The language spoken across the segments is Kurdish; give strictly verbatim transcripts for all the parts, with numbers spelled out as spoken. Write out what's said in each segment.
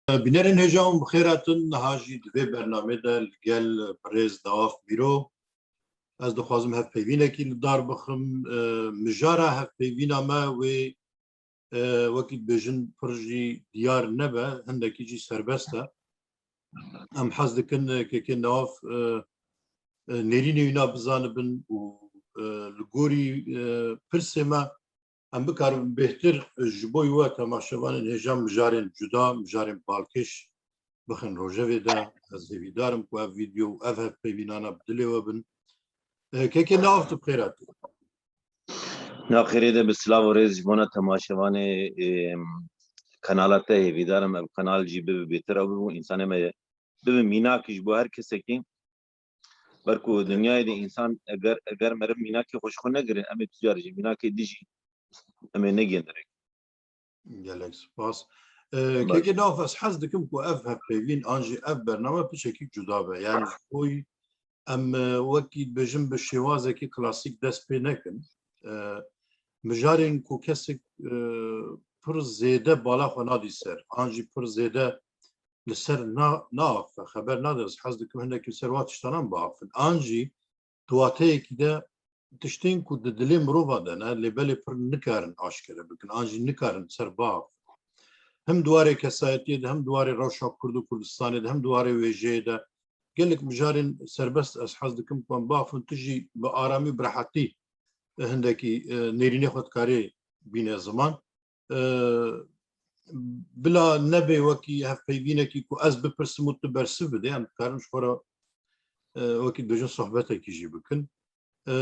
Bînerên hêja hûn bi xêr hatin. Niha jî di vê bernamê de li gel birêz Newaf Mîro ez dixwazim hevpeyvînekî li dar bixim. E, mijara hevpeyvîna me wê, e, wekî dibêjin pir jî diyar nebe, hindekî jî serbest e. Em hez dikin, e, kekê Newaf, e, e, nêrînê wîna bizanibin û, e, li gorî, e, pirsê me em bikarin bêhtir ji bo we temaşevanên hêja mijarên cuda, mijarên balkêş bixin rojevê de. Ez hêvîdar im ku ev vîdeo û ev hevpeyvînana bi dilê we bin. E, kekê Newaf, tu bi xêr hatî. Nav xêrê de bi silav û rêz ji bona temaşevanê, e, kanala te. Hêvîdar im ev kanal jî bibe bêtir ew bibe û însanê me bibe mînak ji bo her kesekî. Ber ku dinyayê de însan eger, eger meriv mînakê xwe ji xwe negirin, em ê tu car jî mînakê dijî em ê negên derek. Gelek spas. E, Baş. Kekê Newaf, ez hez dikim ku ev hevpeyvîn an jî ev bername piçekî cuda be. Yani ji xwe em, e, wekî dibêjin bi şêwazekî klasîk dest pê nekin. E, mijarên ku kesek, e, pir zêde bala xwe nadî ser, an jî pir zêde li ser na-, naaxife, xeber nade. Ez hez dikim hinek li ser wa tiştanan biaxifin. An jî di wateyekî de tiştên ku di dilê mirova de ne, lê belê pir nikarin aşkere bikin, an jî nikarin ser biaxifin. Hem di warê kesayetiyê de, hem di warê rewşa Kurd û Kurdistanê de, hem di warê wêjeyê de gelek mijarên serbest ez hez dikim ku em biaxifin, tu jî bi aramî û bi rehetî hindekî, e, nêrînê xwe dikarê bîne ziman. E, bila nebe wekî hevpeyvînekî ku ez bipirsim û tu bersiv bidê, em dikarin ji xwe re, e, wekî dibêjin sohbetekî jî bikin. E,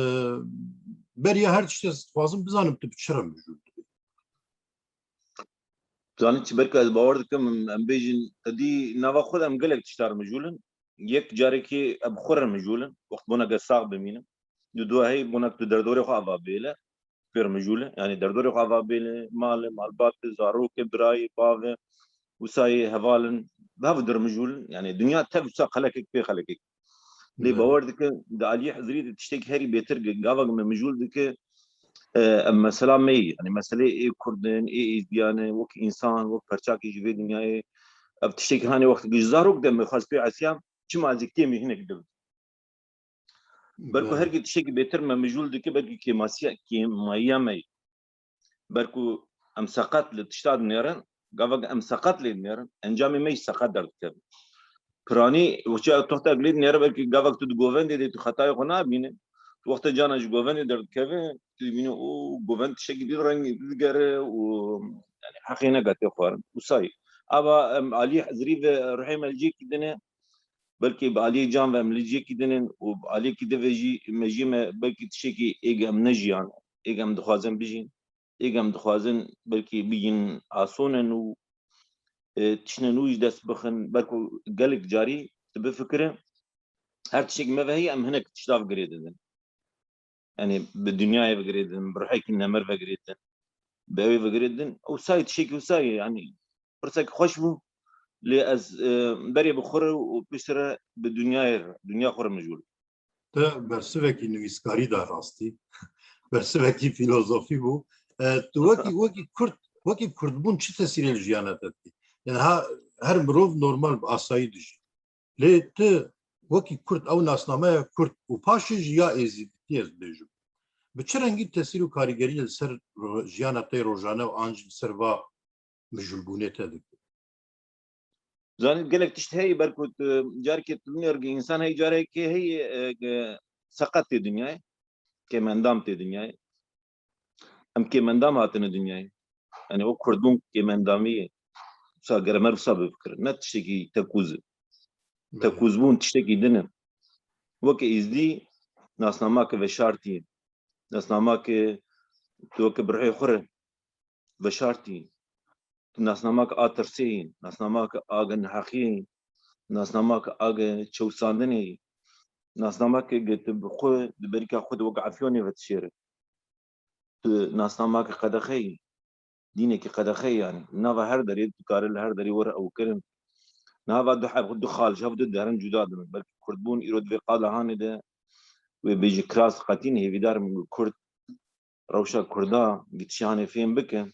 beriya her tiştê ez dixwazim bizanim tu bi çi re mijûl dibî? Zanî çi, belkî ez bawer dikim, em, em bêjin, te dî nava xwe de em gelek tiştar mijûl in. Yek carekî em xwe re mijûl in, wext bona ge sax bimînin. Du, du hey bona tu derdorê xwe ava bêle, pêr mijûl in. Yani derdorê xwe ava bêle, mal e, malbat e, zarok e, birayê, bav e, wisa yê heval in, bi hev dir mijûl in. Yani dinya tev wisa xelekek pê xelekek. Lê Belê. Bawer dike di aliyê hizirî de tiştek herî bêtir ge-, gavek me mijûl dike, e, em mesela me yî. Yani meselê ê Kurd in, ê Êzdiyan in, wek însan, wek perçakî ji vê dinyayê, ev tiştekî hanê wextekî ji zarok de me xwest pê esiyam, çima ez ê kêmî hinek dibim. Ber ku Belê. Herkî tiştekî bêtir me mijûl dike, belkî kêmasiya, kêmayiya me ye. Ber ku em seqet li tişta dinêrin, gavek em seqet lê dinêrin, encamê me jî seqet derdikevin. Piranî, wekî ew toxtek lê dinêre, belkî gavek tu di govendê de tu xetayê xwe nabîne. Tu wextê cana ji govendê derdikeve, tu dibîne û govend tiştekî dî rengî digere û, yani, heqê neke tê xwarin. Wisa ye. Ava em alî hizirî ve ruhê me li cihekî din e, belkî bi aliyê can ve em li cihekî din in û bi aliyekî din ve jî me jî me belkî tiştekî êg em nejiyan, êg em dixwazin bijîn, êg em dixwazin belkî bigîn asûnin û, e, tiştine nû ji dest bixin. Ber ku gelek carî tu bifikire, her tiştekî me ve heye, em hinek tişta ve girê didin. Yani bi dinyayê ve girê didin, bi ruhekî nemir ve girê didin, bi ewê ve girê didin. Ew sayê tiştekî wisa ye, yani pirsek xweş bû. Lê ez, e, berê bi xwe re û piştre bi dinyayê re, dinya xwe re mijûl. Te bersivekî nivîskarî da rastî. Bersivekî filozofî bû. E, tu wekî, wekî Kurd, wekî Kurdbûn çi tesîrê li jiyana te dikî? Yani ha, her mirov normal bi asayî dijî. Lê tu wekî Kurd, ew nasnameya Kurd û paşê jî ya Êzîdîtî ez dibêjim. Bi çi rengî tesîr û karîgerî li ser ro-, jiyana te rojane û an jî li ser va mijûlbûnê te dike? Zanî gelek tişt heye, ber ku tu, carekê tu binêrgî însan heye, carekê heye, e, e, seqet tê dinyayê, kêmendam tê dinyayê. Em kêmendam hatine dinyayê. Yani o Kurdbûn kêmendamî ye. Wisa gere me wisa bifikirin. Ne tiştekî tekûz e. Belê. Tekûzbûn tiştekî din e. Weke Êzdî nasnamake veşartî ye. Nasnamake tu weke bi ruhê xwe re veşartî. Tu nasnamake a tirsê yî, nasnamake a ge neheqiyê yî, nasnamake a ge çewsandinê yî, nasnamake ge tu bi xwe di berîka xwe de weke efyonê ve dişêre. Tu nasnamake qedexe yî, dînekî qedexe yî, yanî nava her derê dikare li her derê were ew kirin. Niha va du heb, du xal ji hev du derin cuda dibin. Belkî Kurdbûn îro di vê qala hanê de wê bêjî kiras qetîn hêvîdar im ku Kurd rewşa Kurda gitişanê fêm bike.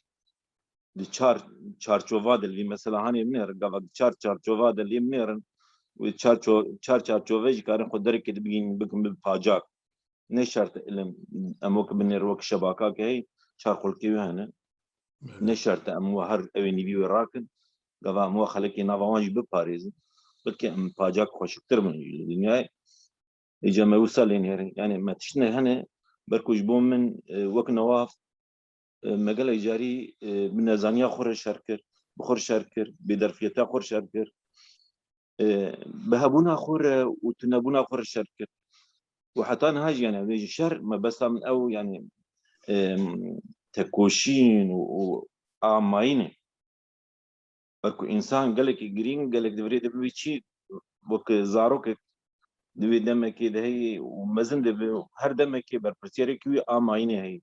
di çar çarçova de li vî mesela hanê binêrin, gava di çar çarçova de lê binêrin, wê çar ço-, çar çarçove jî karin xwe derekê de bigihînin, bikin bi pacak. Ne şert e ilim em wek binêr wek şebaka ke hey çar xulkê wê hene. Evet. Ne şert e em we her ew ê nîvî wê rakin. Gava em we xelekê nava wan jî biparêzin. Belkî em pacak xweşiktir bin jî li dinyayê. Êca me wisa lê nêrin. Yani me tiştine hene, berku ji bo min, e, wek newaf, e, me gelek carî, e, bi nezaniya xwe re şer kir, bi xwe re şer kir, bêderfiyeta xwe re şer kir. E, bi hebûna xwe re û tunebûna xwe re şer kir. Û heta niha jî, yani, vê jî şer, mebesta min ew, yani, e, tekoşîn û, û amayîn e. Berku însan gelekî girîng, gelek di virê de bibî çi, wek zarokek di wê demekê de heye û mezin dibe û her demekê berpirsiyarek wî a mayînê heye.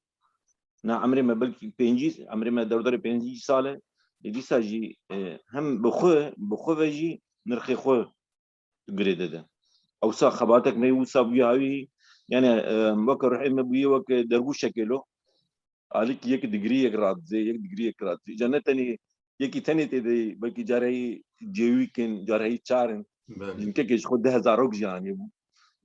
Na emrê me belkî pêncî, emrê me dewderê pêncî sal e. Lê dîsa jî, e, hem bi xwe, bi xwe ve jî nirxê xwe girê dide. Ewsa xebatek me wisa bûye hawî, yani, e, weke ruhê me bûye weke dergûşekê lo. Alîk yek digrî yek radizê, yek digrî yek radizê. Îca ne tenê yekî tenê tê de, belkî careyî cêwîk in, careyî çar in. Belê. Jinkekê ji xwe deh zarok jî anî bû.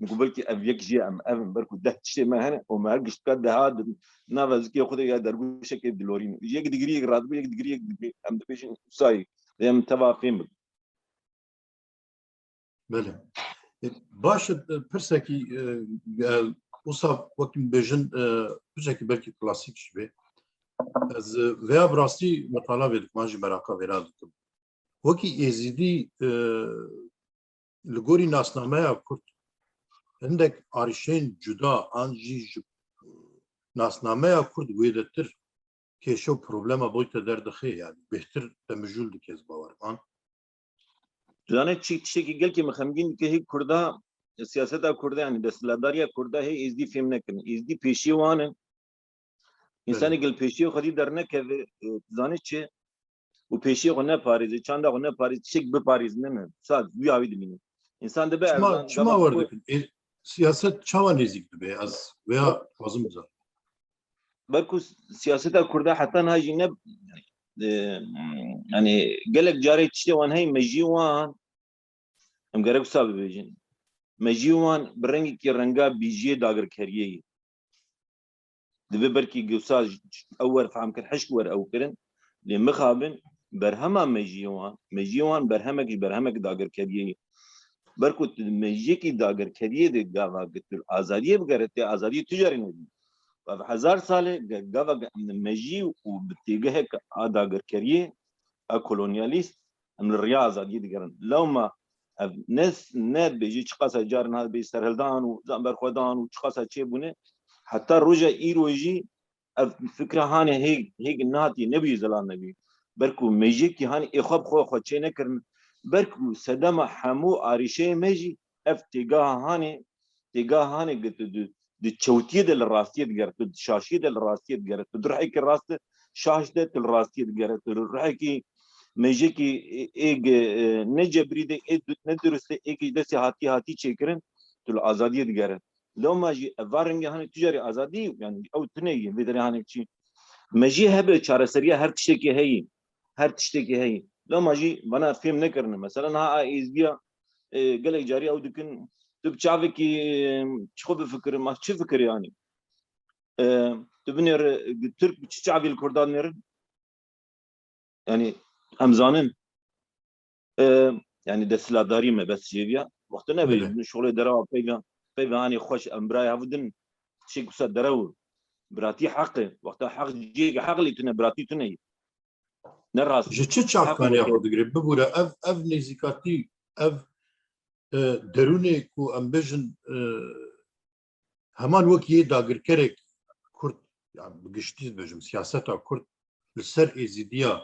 Min got belkî ev yek jî em ev in, berku deh tiştê me hene û me her giştka deha di nava zikê xwe de ya dergûşekê dilorîn. Yek digrî yek radibû, yek digrî yek digrî. Em dibêjin usayî. Em teva fêm bikin. Belê. E, baş e, pirsekî, e, e, wisa wekî bêjin, e, pirsekî belkî klasîk jî be. Ez, e, vêya bi rastî mitala vê dikim, an jî meraka vêra dikim. Wekî Êzîdî, e, li gorî nasnameya Kurd, hindek arîşeyên cuda an jî ji nasnameya Kurd wêdetir kêşe û problema boyte derdixe, yani bêhtir te mijûl dike, ez bawer an. Tu zanî çi tiştekî gelkî min xemgîn dike, hê Kurda, siyaseta Kurda, yani desthilatdariya Kurda hê Êzdî fêm nekirin. Êzdî pêşiyê wan in. Însanê Belê. gel pêşiyê xwedî dernekeve, e, tu zanî çi? Û pêşiyê xwe neparêze, çanda xwe neparêze, tiştek biparêzine ne. Sad, wî awî dimîne. Însan dibe Çima, erzan, çima gava wer xwe dikin? E, siyaset çawa nêzîk dibe? Ez veya Wer- dixwazim bizanim. Belku siyaseta Kurda heta niha jî ne, e, yani gelek carê tiştê wan heye, mejiyê wan, em gerek wisa bibêjin. Mejiyê wan bi rengekî renga bîjiyê dagirkeriyê ye. Divê belkî wisa ew wer fehm kir, hişk wer ew kirin. Lê mixabin berhema mejiyê wan, mejiyê wan berhemek ji berhemek dagirkeriyê ye. Berku tu mejiyekî dagirkeriyê de gava tu azadiyê bigere, tê azadiyê tu carî nebî. Ev hezar sal e, ge-, gava ge-, mejî û bi têgehek a dagirkeriyê, a kolonyalîst, em li riya azadiyê digerin. Lewma ev ne, ne dibêjî çiqasa carin hat bêjî serhildan û zan berxwedan û çiqasa çêbûne, heta roja îro jî ev fikra hanê hê, hê nehatiye, nebûye zelal nebî. Berku mejiyekî hanê ê xwe bi xwe xwe çê nekirin. Berku sedema hemû arîşeyê me jî ev têgaha hanê, têgaha hanê gi tu di, di çewtiyê de li rastiyê digere, tu di şaşiyê de li rastiyê digere, tu di rihekî rast de şaş de tu li rastiyê digere, tu li rihekî mejiyekî ê, ê gi, e, ne cebrî de, ê du-, ne durist de, ê gi destê hatî hatî çêkirin, tu li azadiyê digere. Lewma jî ev va rengê hanê tu carî azadî, yani ew tune ye, vê derê hanê çi. Mejiyê hebe çareseriya her tiştekê heyî. Her tiştekê heyî. Lewma jî vana fêm nekirine. Mesela niha a êzdiya, e, gelek carî ew dikin, tu bi çavekî, e, çi xwe bifikire, ma çi fikirî yani? E, tu binêre, e, Tirk bi çi çavî li Kurdan nêrin? Yani em zanin, e, yani desthilatdarî me bes jêviya. Wexta nebê, Belê. Şolê derewa peyva, peyva hanê xweş em birayê hev din çêk wisa derew. Biratî heq e. Wexta heq cihê heq lê tune, biratî tune ye. Ne rast. Ji çi çavkaniya xwe digire? Bibûre ev, ev nêzîkatî, ev, e, derûnê ku em bêjin, e, heman wek yê dagirkerek Kurd, yani bi giştî dibêjim, siyaseta Kurd li ser Êzîdiya,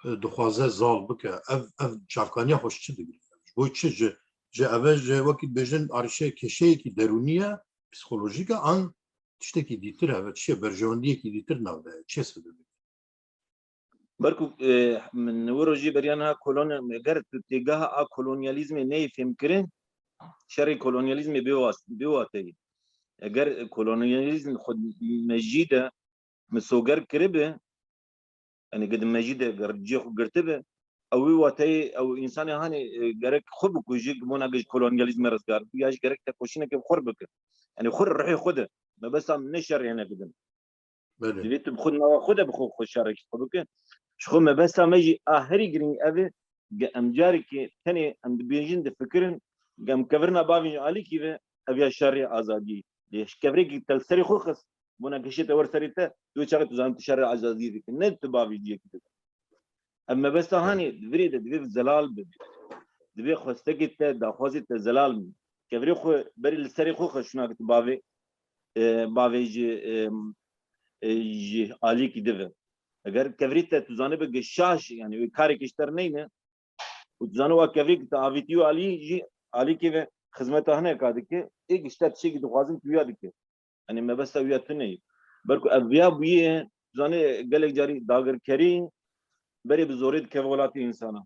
e, dixwaze zal bike. Ev, ev çavkaniya xwe ji çi digire? Ji bo çi? Ji, ji eve ji wekî dibêjin arîşe kêşeyekî derûnî ye, psîkolojîk e, an tiştekî dîtir e, ev çi ye? Berjewendiyekî dîtir nav de ye. Çi ye sebebê? Berku, e, min wiro jî beriya niha kolon-, eger tu têgeha a kolonyalîzmê neyê fêmkirin, şerê kolonyalîzmê bê was-, bê wate ye. Eger kolonyalîzm xwe mejî de misoger kiribe, Yanî gidin mejî de cihê xwe girtibe, ew wî wateyê ew însanê hanê, e, gerek xwe bikuje, ji bona ji kolonyalîzmê rizgar bû, ya jî gerek tekoşîneke bi xwe re bike. Yanî xwe re rihê xwe de. Mebesta min ne şerê hinek din. Belê. Divê tu bi xwe nava xwe de bi xwe, xwe şerekî xwe bike. Ji xwe mebesta me jî a herî girîng ev e, ge em carekê tenê em dibêjin, difikirin, ge em kevirina bavên ji alîkî ve, ev ya şerê azadiyê. Lê ji kevirekî te li serê xwe xist, bona geşê te wer serê te, tu wê çaxê tu zanî tu şerê azadiyê dikî. Ne tu bavê ciyekî dikî. Ev mebesta hanê di virê de divê zelal bibe. Divê xwestekê te, daxwazê te zelal bin. Kevirê xwe berê li serê xwe xwe şûna ki tu bavê, e, bavê ji, e, e, ji alîkî dive. Eger kevirê te tu zanibe ki şaş, yani wê karekê ji te re neyne, û tu zanî wa kevirê ki tu avîtî û alî jî, alîkê ve xizmeta hineka dike, ê ki ji te tiştekî dixwazin tu ya dike. Yanî mebesta wî ya tune ye. Belku ev viya bûye, tu zanî gelek carî dagirkerî berê bi zorê dikeve welatê însana.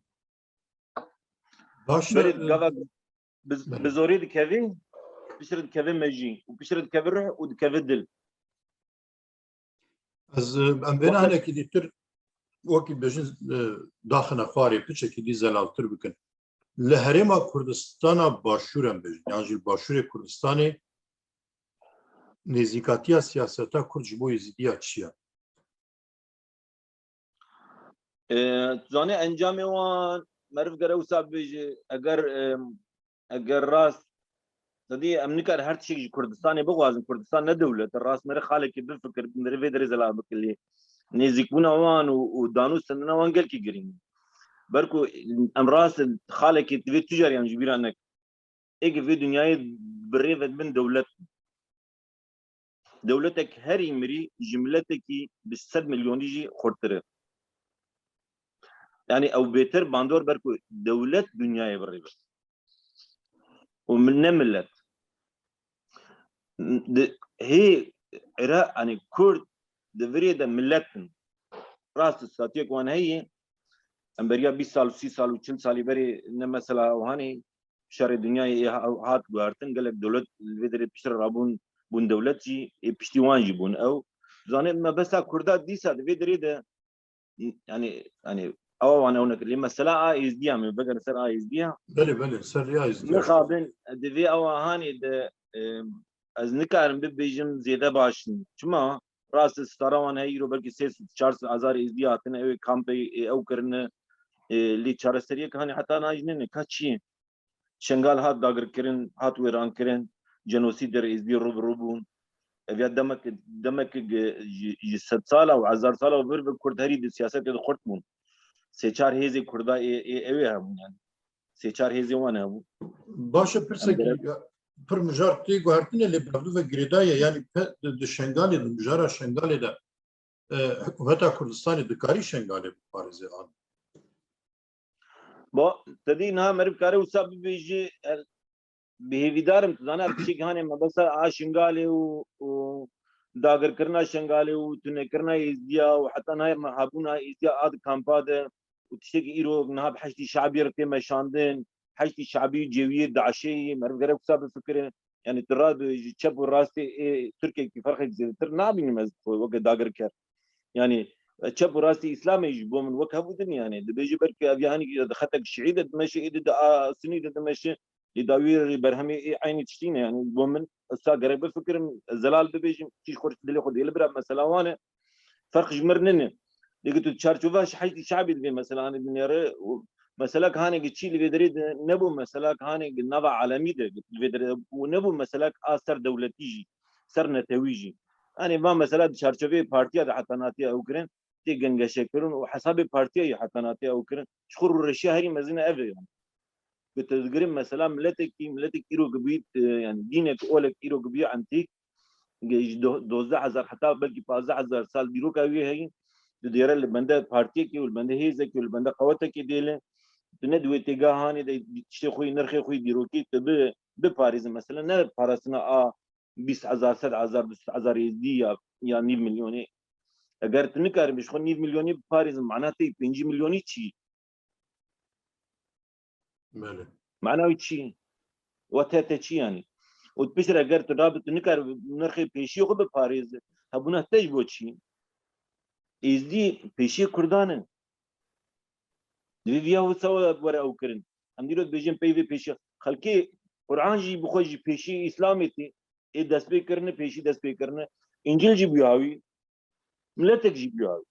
Baş e, Berê e, gava bi, bi belê. zorê dikeve, piştre dikeve mejî û piştre dikeve ruh û dikeve dil. Ez, e, em vêna Wexta hinekî dîtir wekî bêjin, e, daxine xwarê piçekî dî zelaltir bikin. Li Herêma Kurdistana Başûr em bêjin, yan jî li Başûrê Kurdistanê nêzîkatiya siyaseta Kurd ji bo Êzîdiya çi ye? E, tu zanî encamê wan meriv gere wisa bibêje, eger, e, eger rast, sedî em nikar her tiştek ji Kurdistanê bixwazin. Kurdistan ne dewlet e. Rast mere xalekê bifikir, mere vê derê zelal bike lê nêzîkbûna wan û, û danûstandina wan gelkî girîng e. Belku em rast in xalekê divê tu car yan ji bîra neke. Ê ki vê dinyayê bi rê ve dibin dewlet. Dewletek herî mirî ji miletekî bi sed milyonî jî xurttir e. Yanî ew bêtir bandor ber ku dewlet dinyayê bi rê ve. Û min ne milet. Di, hê Ira-, yanî Kurd di virê de milet in. Rast statuyek wan heye. Em beriya bîst sal û sî sal û çil salî berê ne mesela ew hanê şerê dinyayê ê ha-, hat guhertin, gelek dewlet li vê derê piştre rabûn, bûn dewlet jî, ê piştî wan jî bûn ew. Zanê mebesta Kurda dîsa di vê derê de, yanî, yanî, ewa wan ew nekir. Lê mesela a Êzdiya, me vegerin ser a Êzdiya. Belê, belê, ser rêya Êzdiya. Mixabin, di vê ewa hanê de, e, ez nikarim bibêjim zêde baş in. Çima? Rast e, stara wan heye, îro belkî sê sed, çar sed hezar Êzdiya hatine, ew ê kampê, ê, ew kirine, e, lê çareseriyek hanê heta niha jî nene. Ka çi ye? Şengal hat dagirkirin, hat wêrankirin, cenosîd der Êzdî rû bi rû bûn. Ev ya demek, demek ji, ji sedsala û hezarsala û vir ve Kurd herî di siyasetê de xurt bûn. Sê çar hêzê Kurda ê, ê, ew ê hebûn yani. Sê çar hêzê wan hebûn. Baş e, pirsekî, Em ya, pir mijar tê guhertinê lê bi hevdu ve girêdayî ye. Yani pe-, di, di Şengalê, di mijara Şengalê de, e, hikûmeta Kurdistanê dikarî Şengalê biparêze an? Bo, te dî niha meriv kare wisa bibêje, e, bi hêvîdar im, tu zane, ev tiştekî hanê mebesta a Şingalê û, û dagirkirina Şingalê û tunekirina Êzdiya û heta niha me hebûna Êzdiya a di kampa de û tiştekî îro niha bi Heşdî Şabî re tê meşandin, Heşdî Şabî û cêwiyê DAIŞê yê, meriv gerek wisa bifikire. Yani tu radibêjî çep û rastê ê Tirkekî ferqek zêdetir nabînim ez xwe weke dagirker. Yani, e, çep û rastê Îslamê jî bo min wek hev û din yani. Dibêjî belkî ev ya hinekî di xetek şiî de dimeşe, êdî di a sunî de dimeşe. Lê dawî rê berhemê ê eynî tiştî ne yani. Bo min esta gerek bifikirim, zelal bibêjim, tîj xwe dilê xwe dê li bira mesela wan e. Ferq ji mir nine. Lê tu çarçova ji Heşdî Şabî divê mesela hanê binêre û mesela ki hanê ki çî li vê derê de nebû, mesela ki hanê ki nava alemî de li vê derê û nebû mesela ki a ser dewletî jî, ser netewî jî. Hanê va mesela di çarçoveyê partiya de heta natiye ew kirin, tê gengeşekirin û hesabê partiya yê heta natiye ew kirin. Ji xwe rûreşiya herî mezin ev e yani. Ku tu digirin mesela miletekî, miletek îro ki bûyî, e, yani dînek olek îro ki bûyî entîk, ge-, ji do-, dozdeh hezar heta belkî pazdeh hezar sal dîroka wî heyî, tu dêre li bende partiyekê û li bende hêzekê û li bende qewetekê dêle, tu ne di wê têga hanê de tiştê xwe yî, nirxê xwe yî dîrokî tu bi, biparêzin mesela ne parastina a bîst hezar, sed hezar, du sed hezar êzdî ya, ya nîv milyonê. Eger tu nikaribî ji xwe nîv milyonî biparêzin, mana tê pêncî milyonî çi? Belê. Mana wî çi? Wa te te çi yani? Û piştre eger tu rabi tu nikar nirxê pêşiyê xwe biparêzi, hebûna te ji bo çi? Êzdî pêşiyê Kurdan in. Divê viya wisa were ew kirin. Em dîrok dibêjin peyvê pêşiya. Xelkê Quran jî bi xwe jî pêşiyê Îslamê tê. Ê dest pê kirine, pêşî dest pê kirine. Încîl jî bûya wî. Miletek jî bûya wî.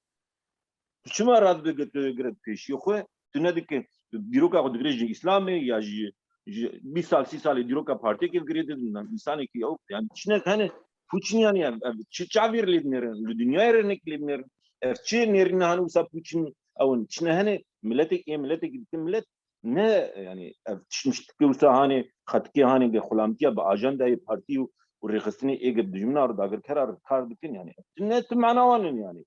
Tu çima radibe tu gire pêşiyê xwe? Tu nedike, tu dîroka xwe digire ji Îslamê ya ji, ji bîst sal, sî salê dîroka partiyekê digire de, însanekî ew, yani çinek hene, pûç nî yani ev, ev çi çavîr lê dinêrin? Li dinyayê re nek lê dinêrin. Ev çi nêrîne hene wisa pûç in ew in? Çine hene, miletek, ê miletekî dikin milet, ne, yani ev tişt mişt dike wisa hanê, xetikê hanê ge xulamtiya bi ajandayê partî û, û rêxistinê ê ge dijmina re dagirkera re kar dikin yani. Ne tu mana wan in yani.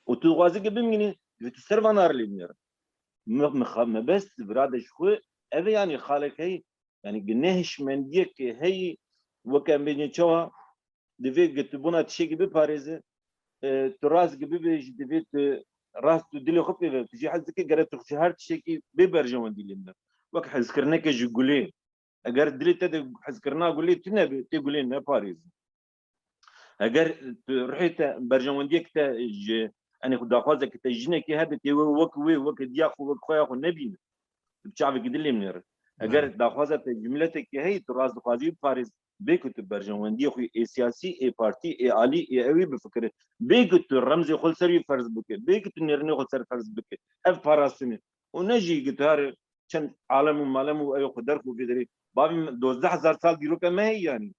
Û tu dixwazî ke bimînî, divê tu ser vana re lê binêrin. Me, me, mebest vira de ji xwe, ev e yani xalek heyî, yani ge nehişmendiyek heyî, weke em bêjin çawa, divê ge tu bona tiştekî biparêze, e, tu rast ge bibêjî, divê tu rast û dilê xwe pê ve, tu jî hez dike gere tu ji her tiştekî bê berjewendî lê bine. Wek hezkirineke ji gulê. Eger dilê te de hezkirina gulê tune be, tê gulê neparêzî. Eger tu ruhê te, berjewendiyek te ji, enê xwe daxwazeke te jinekê hebe, tê wê wek wê, wek diya xwe, wek xweya xwe nebîne. Tu bi çavekî din lê binêre. Eger daxwaza te ji miletekî heyî, tu rast dixwazî biparêz, bê ku tu berjewendiyê xwe ê siyasî, ê partî, ê alî, ê ewî bifikire. Bê ku tu remzê xwe li ser wî ferz bike. Bê ku tu nêrînê xwe ser ferz bike. Ev parastin e. Û ne jî ku tu here çend alem û malem û ew xwe derxwe vê derê. Bavê min, dozdeh hezar sal dîroka me heye yanî.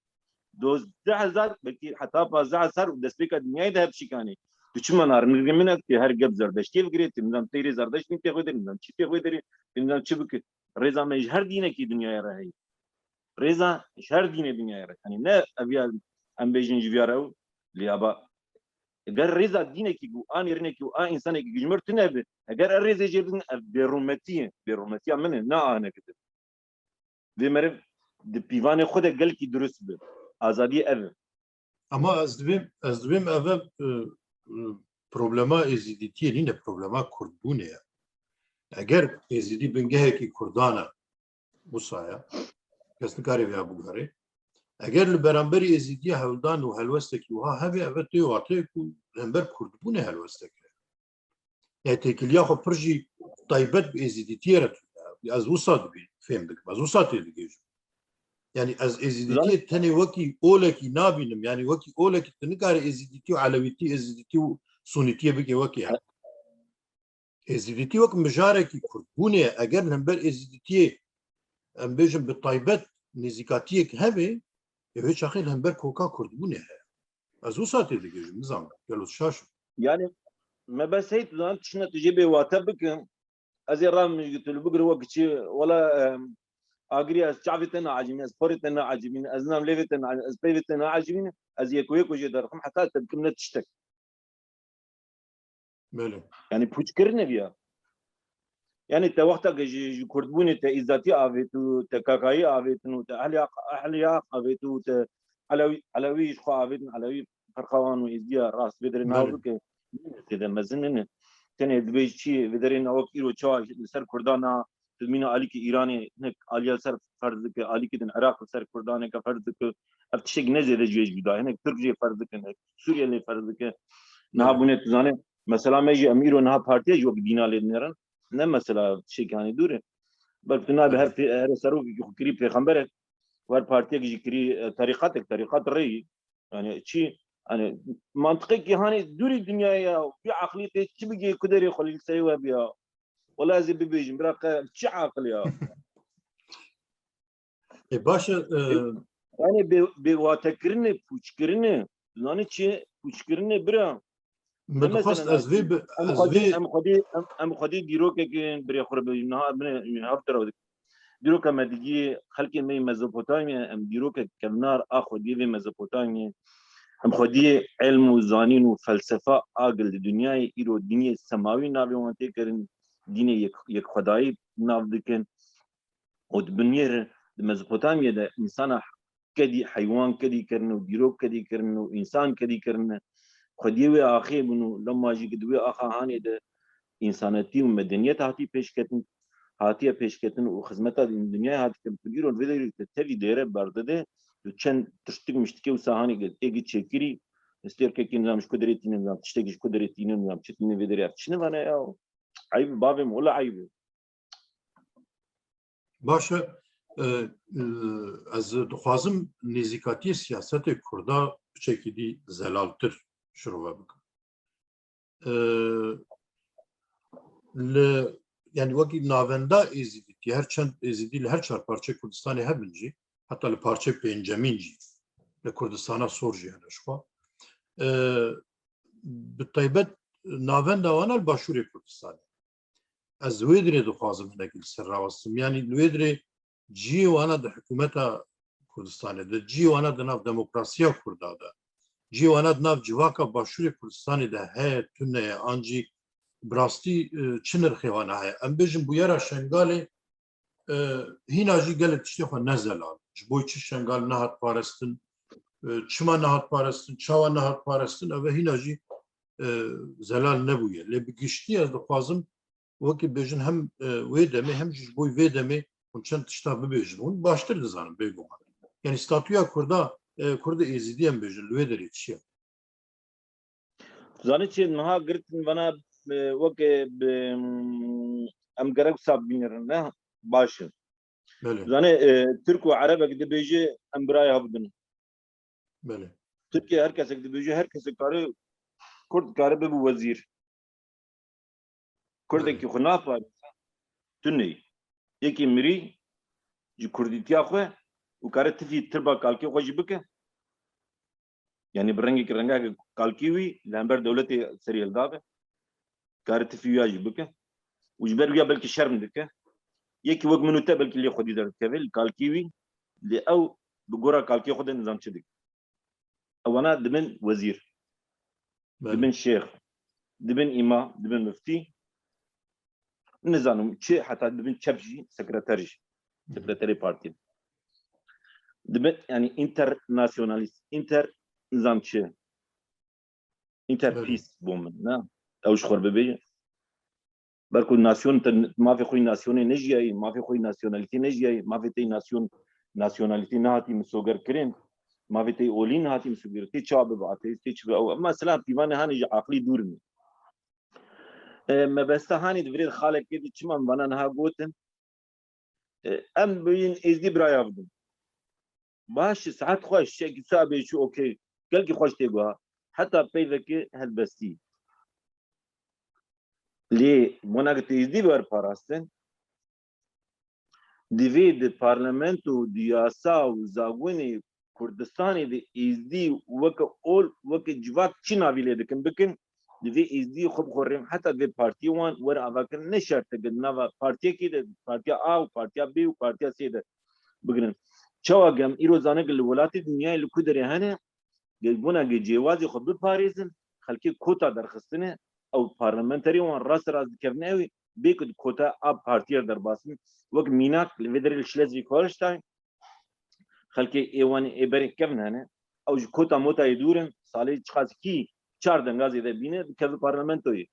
Dozdeh hezar, belkî heta pazdeh hezar û destpêka dinyayê de hev şikanê. Tu çima narin? Min e, tê her gep Zerdeştiyê bigirê, tê nizam teyrê Zerdeştî tê xwe derê, nizam çi tê xwe derê, tê nizam çi bike. Rêza me ji her dînekî dinyayê re heye. Rêza ji her dînê dinyayê re. Yanî ne ev ya em bêjin ji viyar ew, lê aba Eger rêza dînekî û a nêrînekî û a însanekî ji mir tune be, eger ev rêzê jê bidin, ev bêrûmetî ye. Bêrûmetiya min e, ne a hinekî din. Vê meriv di pîvanê xwe de gelkî durust be. Azadiyê ev e. Ama ez dibêm, ez dibêm ev e, e, problema êzîdîtiyê nîne, problema kurdbûnê ye. Eger êzîdî bingehekî kurdan e, Wisa ye. Kes nikare vêya biguherê. Eger li beramberî êzîdiyê hewldan û helwestekî wiha hebe, ev tê wateyê ku li hember kurdbûnê helwestek heye. Yani têkiliya xwe pir jî taybet bi êzîdîtiyê re tune ye. Ez wisa dibî-, fêm dikim. Ez wisa tê digihîjim. Yani ez êzîdîtiyê tenê wekî olekî nabînim. Yani wekî olekî tu nikare êzîdîtî û elewîtî, êzîdîtî û sunîtiyê bike wekî hev. Êzîdîtî wek mijarekî kurdbûnê ye. Eger li hember êzîdîtiyê, em bêjin bi taybet nêzîkatiyek hebe, ê wê çaxê li hember koka kurdbûnê heye. Ez wisa tê digihîjim, nizanim, gelo şaş im. Yani, me bes hey tu zan, tiştine tu jê bê wate bikim, ez ê ram min ji tu li bigir wek çi, wela, em, agirî ez çavê te naecibîn, ez porê te naecibîn, ez nam lêvê te naecibîn, ez peyvê te naecibîn, ez yeko yeko jê derxim, heta te bikim ne tiştek. Belê. Yani pûçkirine viya. Yani te wexta ke ji, ji kurdbûnê te îzatî avêt û te kakayî avêtin û te ehlî Aq-, ehlî Aq avêt û te elewî, elewî ji xwe avêtin, elewî ferqa wan û êzdiya rast vê derê nav bike. Zêde mezin nîne. Tenê dibê çi vê derê na wek îro çawa li ser kurdan a tu mîna alîkî Îranê hinek aliya ser ferz dike, alîkî din Iraq li ser kurdaneke ferz dike. Ev tiştek ne zêde ji wê jî cuda. Hinek Tirk jê ferz dikin, hinek Sûriye lê ferz dike. Niha bûne tu zanê, mesela me jî em îro niha partiye jî wek dîna lê dinêrin. Ne mesela tiştekî hanî dûr e. Belkî tu nabê her pê-, her serokekî xwe kirî pêxemberek, her partiyek jî kirî, e, terîqatek, terîqat rêyî. Yani çi, yani mantiqekî hanê dûrî dinyayê ya, vî aqlî tê çi bigê ku derê xwe li serê we biya. Wela ez ê bibêjim, bira qe çi aqil ya? E, baş e, e, Yani bê, bêwatekirinê, pûçkirinê. Zanî çi? Pûçkirinê bira. Min dixwest ez vê bi-, em ez xwedî, vê em xwedî, em, em xwedî dîrokekê birê xwe re bibêjin. Niha min ê, niha bi te re dikim. Dîroka me digî xelkê me yê Mezopotamya, em dîrokek kevnar a xwediyê vê Mezopotamyê, em xwediyê ilm û zanîn û felsefa a gil di dinyayê îro dînê semawî navê wan tê kirin, dînê yek, yekxwedayî nav dikin. Û di binyêr di Mezopotamyê de însana kedî, heywan kedî kirine û dîrok kedî kirine û însan kedî kirine. Xwediyê wê axê bûn û lema jî ki di wê axa hanê de însanetî û medeniyet hatî pêşketin, hatiye pêşketin û xizmeta din-, dinyayê hatî kirin. Tu îro vê derê te tevî dêre berdide, tu çend tiştik miştikê wisa hanê êgî çêkirî, Stêrkekî nizam ji ku derê tîne, nizam tiştekî ji ku derê tîne, nizam çi tîne vê derê, ev çi nivane ya? Eyb e bavê min, wela eyb e. Baş e, e, e, ez dixwazim nêzîkatiyê siyasetê Kurda piçekî dî zelaltir şirove bikim. E, li, yani wekî navenda Êzidîtî, her çend Êzidî li her çar parçeyê Kurdistanê hebin jî, heta li parçeyê pêncemîn jî, li Kurdistana Sor jî hene jixwe. E, bi taybet navenda wana li Başûrê Kurdistanê. Ez wê dirê dixwazim hinekî li ser rawestim. Yanî li wê dirê cihê wana di hikûmeta Kurdistanê de, cihê wana di nav demokrasiya Kurda de, cihê wana di nav civaka Başûrê Kurdistanê de heye, tune ye, an jî bi rastî, e, çi nirxê wana heye? Em bêjin bûyera Şengalê, e, hîna jî gelek tiştê xwe ne zelal. Ji bo çi Şengal nehat parestin, e, çima nehat parestin, çawa nehat parestin, ev hîna jî, e, zelal nebûye. Lê bi giştî ez dixwazim wekî bêjin hem, e, wê demê hem jî ji bo vê demê hûn çend tişta bibêjin. Hûn baştir dizanin bêguman. Yani statûya Kurda, e, Kurda Êzidî em bêjin li wê derê çi ye? Zanî çi niha girtin vana, e, weke bi, em gerek wisa bibînirin, ne? Baş e. Belê, Zanî, e, Tirk û Erebek dibêje em birayê hev bin. belê. Tirkiye her kesek dibêje, her kesek kare, Kurd kare bibe wezîr. Kurdekî xwe naparêze, tu neyî. Yekî mirî ji kurdîtiya xwe û kare tifî tirba kalkê xwe jî bike. Yanî bi rengekî rengeke kalkî wî li hember dewletê serî hildabe. Kare tifî wî ya jî bike. Û ji ber wî ya belkî şerm dike. Yekî wek min û te belkî lê xwedî derdikeve li kalkî wî. Lê ew bi gora kalkê xwe de nizam çi dike. Ewana dibin wezîr, Belê. Dibin şêx, dibin îma, dibin miftî. Nizanim çi, heta dibin çep jî, sekreter jî. Sekreterê partî. Dibin, yani, internasyonalîst, inter nizam çi? Inter Belê. Peace bû min, ne? Ew ji xwe bibêje. Belku nasyon te, mafê xwe yî nasyonê nejiyayî, mafê xwe yî nasyonalîtê nejiyayî, mafê te yî nasyon, nasyonalîtê nehatî misoger kirin, mafê te yî olî nehatî misoger, tê çawa bibe ateîst, tê çi bibe ew. Ema silav pîvanê hanê ji aqlî dûr in. E, mebesta hanê di virê xalekê de çima min vana niha gotin? E, em bêjin Êzdî biraya bidin. Baş e, saet xweş, şekî sabe çi okey. Gelkî xweş tê guha. Heta peyvekê helbestî. Lê bona ki tê Êzdî wer parastin, divê di parlamento, di yasa û zagonê Kurdistanê de Êzdî weke ol, weke civak çi navî lê dikin bikin, divê Êzdî xwe bi xwe rêm, heta divê partiyê wan were avakirin, ne şert e di nava partiyekê de, partiya A û partiya B û partiya C de bigirin. Çawa gem îro zane ki li welatê dinyayê li ku derê hene, Gel bona ge cêwazê xwe biparêzin, xelkê kota derxistine, ew parlamenterê wan rast rast dikevin ew ê, bê ku di kota a partiyê re derbas bin. Wek mînak li vê derê li Schleswig-Holstein, xelkê ê wan ê berê kevin hene, ew ji kota motayê dûr in, salê çiqas kî çar denga zêde bîne, dikeve parlamentoyê.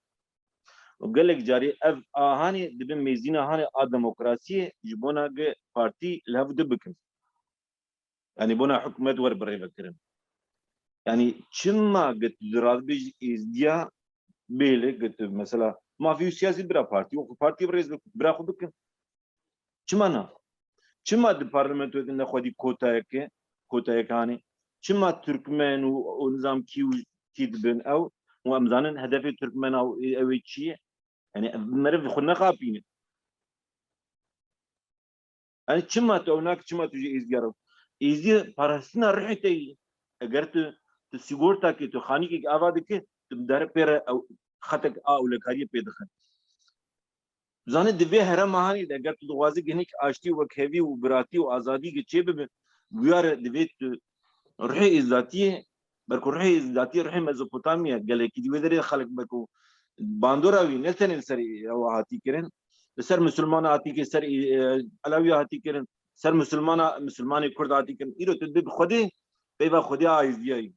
Û gelek carî ev a hanê dibin mêzîna hanê a demokrasiyê ji bona ge partî li hev du bikin. Yani bona hikûmet wer birêvekirin. Yani çima get di radibêj êzdiya bêle get mesela mafî û siyasî bira partî, wek partî bi rêz bira xwe bikin. Çima na? Çima di parlamentoyê de nexwedî kotayeke, kotayek hanê? Çima Türkmen û, û nizam kî û kî dibin ew? Û em zanin hedefê Türkmena û ew ê çi ye? Yani meriv xwe nexapîne. Yani çima tu ew nak, çima tu ji êzdiya re? Êzdiya parastina rihê te yî. Eger tu, tu sigortakê, tu xanîkek ava dike, tu dere pê re ew xetek a ewlekariyê pê dixe. Zane di vê herema hanî de eger tu dixwazî ginik aştî û wekhevî û biratî û azadî ge çê bibe, wiyare divê tu rihê êzdatiyê Ber ku rihê êzdatî, rihê Mezopotamya, gelekî di wê derê xelk be ku bandora wî ne tenê li ser ew hatî kirin, li ser misilmana hatî kirin, ser, e, elewî hatî kirin, ser misilmana, misilmanê Kurd hatî kirin. Îro tu dibê bi Xwedê, peyva Xwedê a êzdiyayî.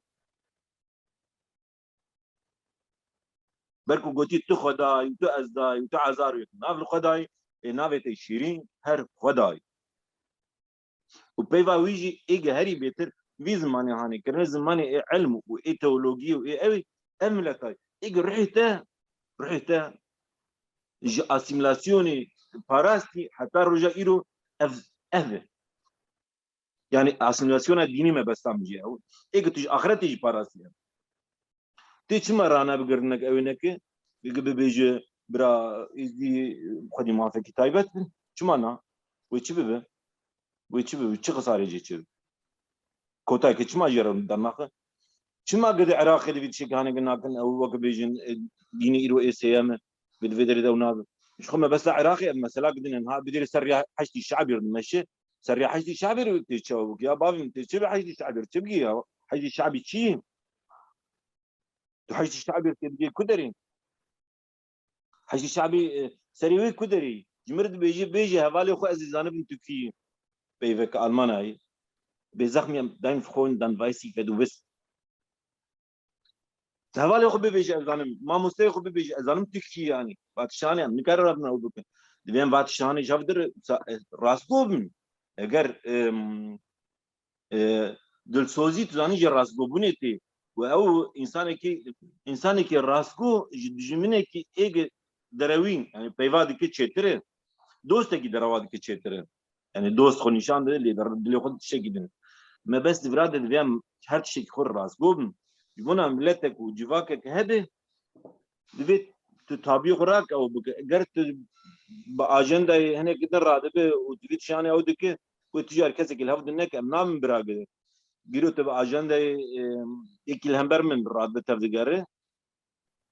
Ber ku gotî tu Xwedayî, tu Ezdayî, tu Ezarî, nav li Xwedayî, ê navê te şîrîn, her Xwedayî. Û peyva wî jî ê geherî bêtir vî zimanê hanê kirine, zimanê ê ilm û ê teologiyê û ê ew, ev mileta, ê gi ruhê te, ruhê te ji asîmîlasyonê parastî heta roja îro ev, ev e. Yani asîmîlasyona dînî mebesta min jî ew. Ê ku tu ji axiretê jî parastî ye. Tê çima rana bigirine ki ew neke, ê ku bibêje bira Êzdî xwedî mafekî taybet bin. Çima na? Wê çi bibe? Wê çi bibe? Çi xisarê jê çi? Kotayeke çima jê re dernaxe? Çima gidi Iraqê di vî tiştekî haneke nakin ew weke bêjin, e, dînê îro ê sêyem e, gidi vê derê de ew nabe? Ji xwe mebesta Iraqê ev mesela gidin ha bidêrê ser rêya Heşdî Şebî re dimeşe. Ser rêya Heşdî Şebî re tê çawa bikî? Ya bavê min tê çi bi Heşdî Şebî re çi bikî ya? Heşdî Şebî çi? Tu Heşdî Şebî re tê bigê ku derê? Heşdî Şebî, e, serê wê ku derê? Ji min re dibêje, bêje hevalê xwe ez ê zanibim tu kî yî. Peyveke Almanayê. Bê zexmî em dein Freund, dann weiß ich, wer du bist. Hevalê xwe bibêje ez zanim, mamosteyê xwe bibêje ez zanim tu kî yanî. Vatişanê em nikarin rabin ew bikin. Divê em vatişanê ji hev dir sa-, e, rastgo bin. Eger, em, e, dilsozî tu zanî ji rastgobûnê tê. Û ew însanekî, însanekî rastgo ji dijminekî êge derewîn, yani peyva dike çêtir e. Dostekî derewa dike çêtir e. Yani dost xwe nîşan dide, lê der-, dilê xwe tiştekî din. Mebest di vira de divê em her tiştekî xwe rastgo bin. Ji bona miletek û civakek hebe, divê tu tabî xwe rake ew bike. Ger tu bi ajendayê hinekî din radibe û divê tu şanê ew dike, ku tu car kesekî li hev din neke, em nabin bira gide. Giro tu bi ajendayê, e, yekî li hember min radibe tev digere,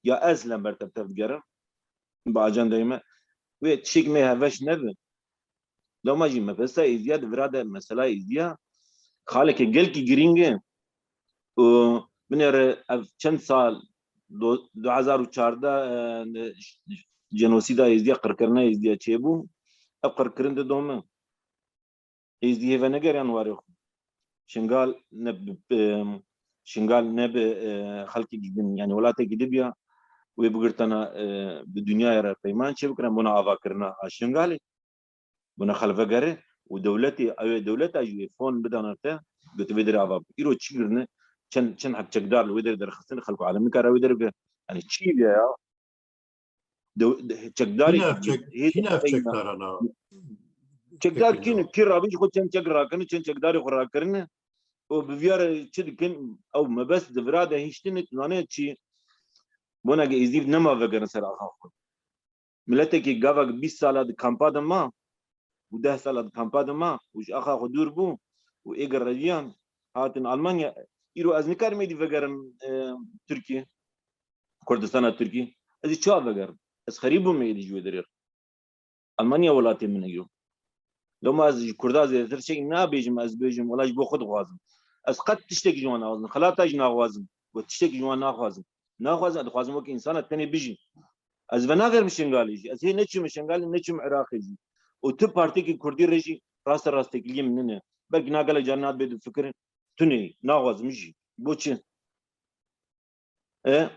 ya ez li hember tev tev digerim, bi ajendayê me. Wê tişek me hevbeş nebe. Loma jî mebesta Êzdiya di vira de mesela Êzdiya xaleke gelkî girîng e. Û binêre ev çend sal, do-, du hezar û çardeh, e, jenosîda Êzdiya, qirkirina Êzdiya çêbû. Ev qirkirin didome. Êzdî hê venegeriyan warê xwe. Şingal ne bi, bi, Şingal ne bi, e, xelkekî din, yani welatekî din biya, wê bigirtana, e, bi dinyayê re peyman çêbikirin, bona avakirina a Şingalê, bona xelvegere û dewletê, ew ê dewleta jî wê fon bidana te, bi tu vê derê ava bike. Îro çi kirine, çend, çend heb çekdar li wê derê derxistin, xelk û alem nikare wê derê bike. Yani çi ye ya? Dew-, de-, çekdarê Kî nav çek-, hê kî nav çekdaran a? Çekdar kî ne? Kî rabî ji xwe çend çek rakirine, çend çekdarê xwe rakirine. Û bi vîya re çi dikin? Ew mebest di vira de hiştine, tu zanî çi? Bona ge Êzdî nema vegerin ser axa xwe. Miletekî gavek bîst sala di kampa de ma, û deh sala di kampa de ma û ji axa xwe dûr bû û êgir reviyan hatin Almanya. Îro ez nikarim êdî vegerim, e, Tirkiye, Kurdistana Tirkiye. Ez ê çawa vegerim? Ez xerîb bûm êdî ji wê derê. Almanya welatê min e yo. Loma ez ji Kurda zêdetir şey nabêjim, ez bêjim, wela ji bo xwe dixwazim. Ez qet tiştekî ji wan naxwazim, xelata jî naxwazim. Got tiştekî ji wan naxwazim. Naxwazim, ez dixwazim wekî însana tenê bijî. Ez venagerim Şingalê jî. Ez hê neçûme Şingalê, neçûme Iraqê jî. Û tu partiyekî Kurdî re jî raste rast têkiliyê min nine. Belkî na gelek caran nabê difikirin. Tunê, naxwazim jî. Bo çi? E,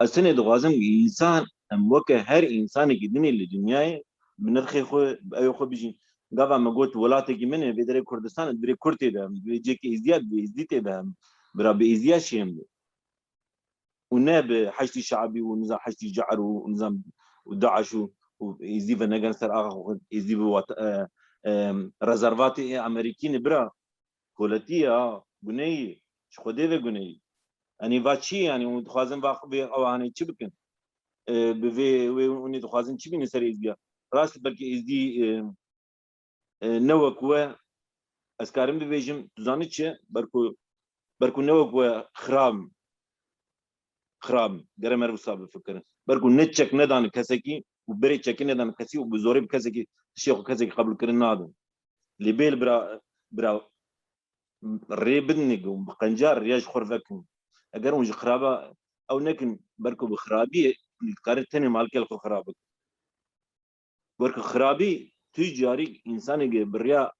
ez tenê dixwazim însan, em weke her însanekî dinê li dinyayê bi nirxê xwe, bi ewê xwe bijîn. Gava me got, welatekî min e, vê derê Kurdistan e, divê Kurd tê de, divê cihekî Êzdiya, divê Êzdî tê de, bira bi Êzdiya şêm be. Û ne bi Heşdî Şeabî û nizam Heşdî Ce'ir û nizam û DAIŞ û, û Êzdî venegerin ser axa xwe, Êzdî bi wat-, e, e, rezervatê ê Amerîkî ne bira. Koletî ye ha, guneyî, ji Xwedê ve guneyî. Yanî va çi, yanî hûn dixwazin va vê ew hanê çi bikin? E, bi vê, wê hûn ê dixwazin çi bînin ser Êzdiya? Rast belkî Êzdî, e, e, ne wek we, ez karim bibêjim, tu zanî çi? Berku, berku ne wek we xirab in. Xirab in. Gere meriv wisa bifikirin. Berku ne çek nedane kesekî û berê çekê nedane kesî û bi zorê bi kesekî tiştê xwe kesekî qebûlkirin nadin. Lê bê li bira, bira rê bidin û bi qenca riya ji xwe vekin. Eger hûn ji xiraba ew nekin, berku bi xirabiyê hûn dikarin tenê malkê li xwe xirab bikin. Werku xirabî tu carî însanê ge bi riya,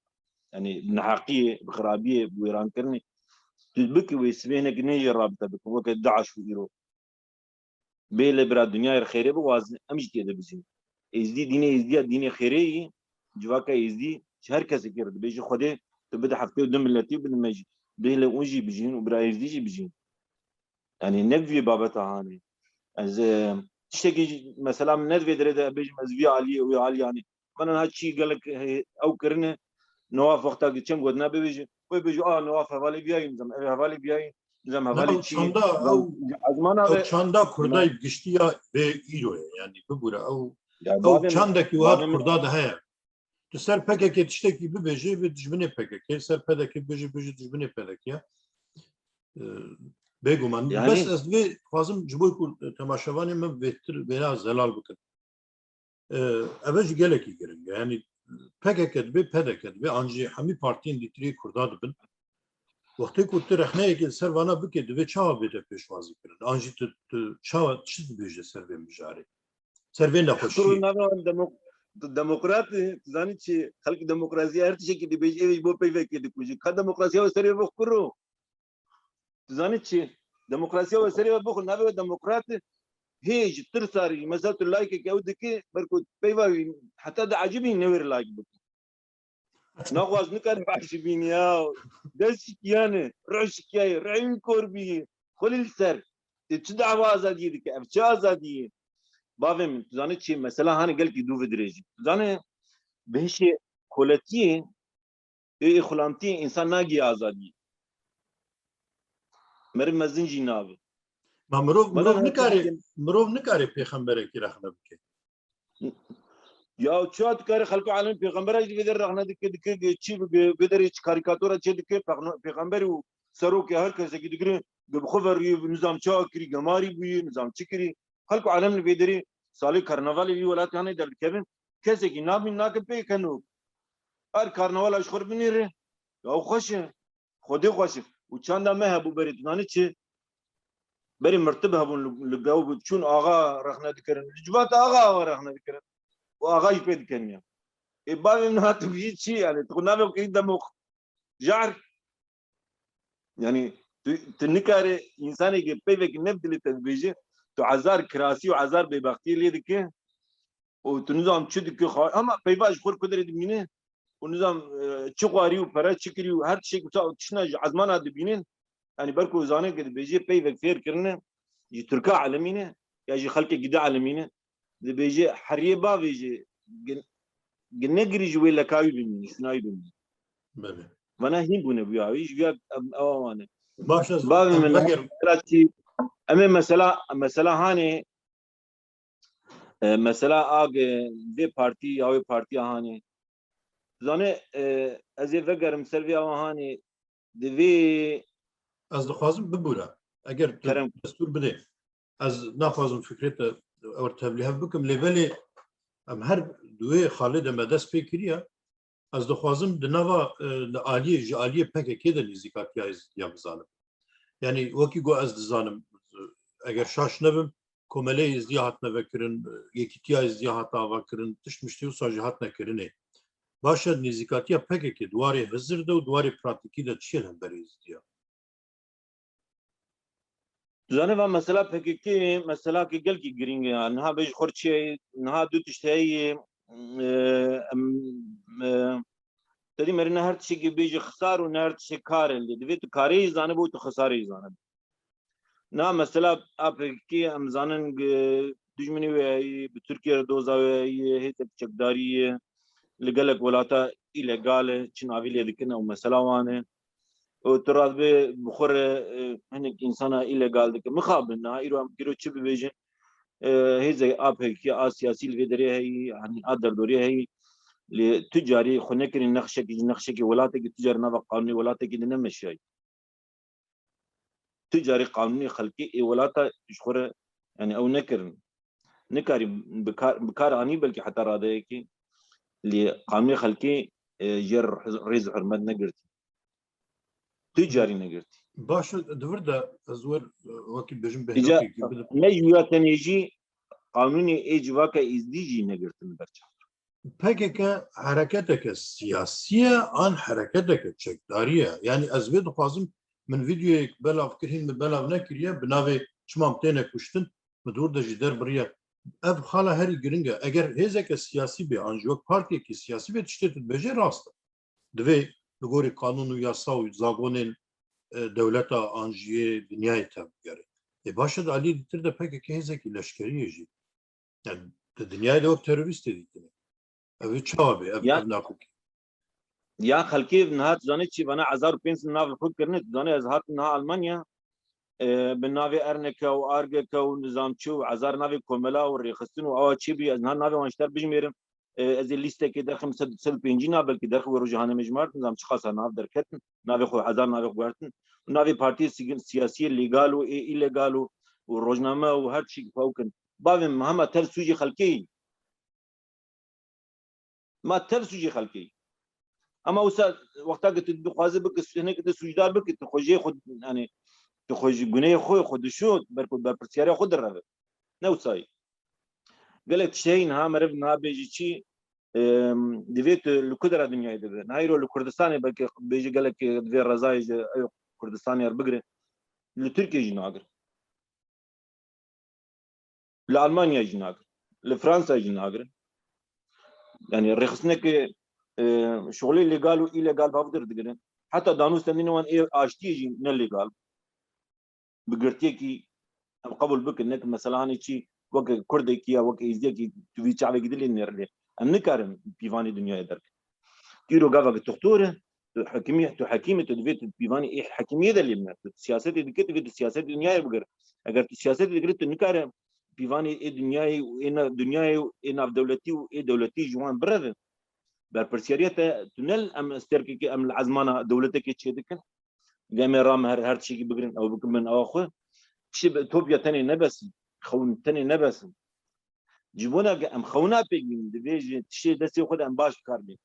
yanî bi neheqiyê, bi xirabiyê, bi wêrankirinê, tu bikî wê sibê hinek nê jê rabite bikin, weke DAIŞ û îro. Bê lê bira dinyayê re xêrê bixwazin, em jî tê de bijîn. Êzdî, dînê Êzdiya, dînê xêrê yî, civaka Êzdî, ji her kesekî re dibêje Xwedê, tu bide heftê û du miletî û bide me jî. bêle û jî bijîn û bira Êzdî jî bijîn. Yanî ne vî babeta hanê. Ez, e, tiştekî jî, mesela min ne di vê derê de bêjim ez vî aliyê û aliyê hanê. Min niha çî gelek, e, ew kirine, Newaf wexta ki çend got ne bibêje, wê bêje, a, Newaf hevalê biyayî, nizam, ev hevalê biyayî, nizam Ne, hevalê ew çî, çanda, nizam, ew, ezmana ew ve, çanda Kurdayê bi giştî ya vê îro ye, yanî bibûre ew, ya ew bavê min, çandekî wiha bavê min. Kurda de heye. Tu ser P K K tiştekî bibêjê, vê dijminê P K K, ser P D K bibêjê, bibêjê dijminê P D K ya. Ee, Bêguman. Yanî bes ez vê dixwazim ji bo ku temaşevanê me bêtir vêna zelal bikin. Ee, ev jî gelekî giring e. Yanî P K K dibe, P D K dibe, an jî hemî partiyên dîtirî Kurda dibin. Wextê ku tu rexneyekê li ser vana bike, divê çawa bête pêşwazî kirin? An jî tu, tu çawa, çi dibêje ser vê mijarê? Ser vê nexweşiyê. Kuro nava wan demok-, tu demokrat e, tu zanî çi? Xelk demokrasiya her tiştekî dibêje, ev ji bo peyvekê dikuje. Ka demokrasiya we serê bixwe kuro. Tu zanî çi? Demokrasiya we serê we bixwe, navê we demokrat e. Hê ji tirsa rî, mesela tu likeek ew dike, ber ku peyva wî heta diecibî newêr like bike. Naxwaz nikare biecibîn ya. Dest şikiyane, ruh şikiyaye, ruhê wî kor bîye. Xwelî li ser. Tê çi dava azadiyê dike? Ev çi azadiyê? Bavê min, tu zanî çi? Mesela hanê gelkî dû vidirêjî. Tu zanî bihişê koletiyê, ê, ê xulamtiyê însan nagiye azadiyê. Meriv mezin jî nabe. Ma mirov, Bana mirov her nikare, tiştekî mirov nikare pêxemberekî rexne bike. Ya çawa dikare xelk û alem pêxembera jî vê derê rexne dike, dike, dike, çi bi, bi, vê derê çi karîkatora çê dike, pêxno-, pêxember û serokê her kesekî digire, bi xwe ve rûyê nizam çawa kirî, gemarî bûyî, nizam çi kirî. Xelk û alem li vê derê salê karnavalê vî welatê hanê derdikevin, kesekî nabîn nake pê kenok. Her karnavala ji xwe re binêre, ya xweş e. Xwedê xweş e. Û çanda me hebû berê, tu zanî çi? Berê mirtib hebûn li, li gew bû, çûn axa rexne dikirin. Li civata axa, axa rexne dikirin. Û axa jî pê dikeniya. Ê bavê min hat bûyî çi yani? Tu navê xwe kirî demox. Jar. Yani tu, tu nikare însanekî peyvekî ne bi dilê te dibêje. Tu ezar kirasî û ezar bêbextiyê lê dike. û tu nizam çi dike xwe, ama peyva ji xwe ku derê dimîne û nizam, e, çi xwarî û pere çi kirî û her tiştek wisa û tişna ji ezmana dibînin. Yanî ber ku zane ke dibêje peyvek fêr kirine, ji Tirka elemîne ya ji xelkekî di elemîne, dibêje heriyê bavêje gin-, gin-, negirî ji wê lekawî bimîne, şûnayî bimîne. Belê. Vana hîn bûne bûya wî, ji ya em, ewa wane. Baş e, Bavê em min, vegerin. Mesela çi, em ê mesela, mesela hanê, E, mesela ag, e, vê partî ya wê partiya hanê. Zanê, e, ez ê vegerim ser vê awa hanê. Divê Ez dixwazim bibûre. Eger tu Kerem. destûr bidê. Ez naxwazim fikrê te ew tevlîhev bikim, lê belê em her di wê xalê de me dest pê kiriye. Ez dixwazim di nava, e, li aliyê, ji aliyê P K K de nêzîkatiya Êzidiya bizanim. Yanî wekî ku ez dizanim, eger şaş nebim, komeleyê Êzidiya hatine vekirin, yekîtiya Êzidiya hate avakirin, tişt miştî wisa jî hatine kirinê. Baş e, nêzîkatiya P K K di warê hizir de û di warê pratîkî de çi ye li hemberî Êzidiya? Tu zanî va mesela P K K, mesela ki gelkî girîng e. Niha bêj xwe çi ye, niha du tişt heye, e, em, e, te dî merî ne her tiştekî bêjî xisar û ne her tiştekî kar e. Lê divê tu karê jî zanibû, tu xisarê jî zanibû. Na mesela A P K em zanin, e, dijminî wê heye, bi Tirkiye re doza wê heye, hêzek çekdarî ye, li gelek welata îlegal e, çi navî lê dikin ew mesela wan e. Û tu radibê bi xwe re, e, hinek însana îlegal dike. Mixabin, niha îro em, îro çi bibêjin? E, hêzê A P K, a siyasî li vê derê heyî, hanî a derdorê heyî. Lê tu carî xwe nekirin nexşekî ji nexşekî welatekî, tu carî nava qanûnê welatekî de nemeşiyayî. Tu carî qanûnê xelkê ê welata ji xwe re, yani ew nekirin. Nikarî bi kar, bi kar anî belkî heta radeyekê, lê qanûnê xelkê, e, jê re rêz û hurmet negirtî. Tu carî negirtî. Baş e, di vir de ez wer, e, wekî bêjim Îca bêhnokekî bidim. Ne ji ya tenê jî qanûnê ê civaka Êzdî jî negirtin ber çav. P K K hereketeke siyasî ye an hereketeke çekdarî ye? Yanî ez vê dixwazim, min vîdeoyek belav kir, hîn min belav nekiriye, bi navê Çima em têne kuştin, min di wir de jî derbiriye. Ev xala herî giring e. Eger hêzeke siyasî bê, an jî wek partiyekî siyasî bê, tiştê tu dibêjê rast e. Divê li gorî qanûn û yasa û zagonên e, dewleta an jî yê dinyayê tevbigere. Ê baş e, di alî dîtir de P K K hêzekî leşkerî ye jî. Yani di dinyayê de wek terorîstê dîtine. Ev ê çawa bê? Ev, Ya- ev nakokî. Ya xelkê niha tu zanî çi, bana hezar û pênc sed nav li xwe kirine, tu zanî ez hatim niha Almanya, e, bi navê Erneke û Argeke û nizam çi û hezar navê komela û rêxistin û awa çi bî, ez niha navê wan ji te bijmêrim. E, ez ê lîstekê derxim sed, sed û pêncî nav, belkî derxim wê rojê hane me ji mar, nizam çiqasa nav derketin, navê xwe hezar navê xwe guhertin. Û navê partiyê sigin-, siyasiyê legal û ê îlegal û, û rojname û her tiştî xwe kin. Bavê min hema tev sûcê xelkê yî. Ma tev sûcê xelkê yî. Ama wisa wexta ke tu dixwaze bike, hinek tu sûcdar bike, tu xwe jê xwe, yani, tu xwe ji guneyê xwe, xwe dişo, ber-, berpirsiyariya xwe direve. Ne wisa yî. Gelek tiştê heyî niha meriv niha bêjî çi, em, divê tu li ku dera dinyayê dibe. Niha îro li Kurdistanê belkî bêjî gelek divê rezayê ji ew Kurdistanê er bigire. Li Tirkiye jî nagire. Li Almanya jî nagire. Li Fransa jî nagire. Yani rêxistineke, e, şixulê legal û îlegal bav dir digire. Heta danûstendinê wan ê aştiyê jî ne legal. Bi girtiyekî em qebûl bikin, ne ki mesela hanê çi weke Kurdekî ya weke Êzidiyekî tu vî çavekî dilê nêrlê. Em nikarin pîvanê dinyayê derkin. Îro gava ki tu xtor e, tu hekimî, tu hekîm î, tu divê tu pîvanê ê hekimiyê de lê bine. Tu siyasetê dikî, tu divê tu siyasetê dinyayê bigir. Eger tu siyasetê digirî, tu nikare pîvanê ê dinyayê û ê na-, dinyayê û ê navdewletî û ê dewletî ji wan bireve. Berpirsiyariya te tu ne em sterkekê em li ezmana dewletekê çêdikin. Ge em ê ram her, her tiştekî bigirin, ew bikin bin awa xwe. Tiştê bi topya tenê nebesin, xewin tenê nebesin. Ji bona ge em xewna pêk bînin, divê ji tiştê destê xwe de em baş bi kar bînin.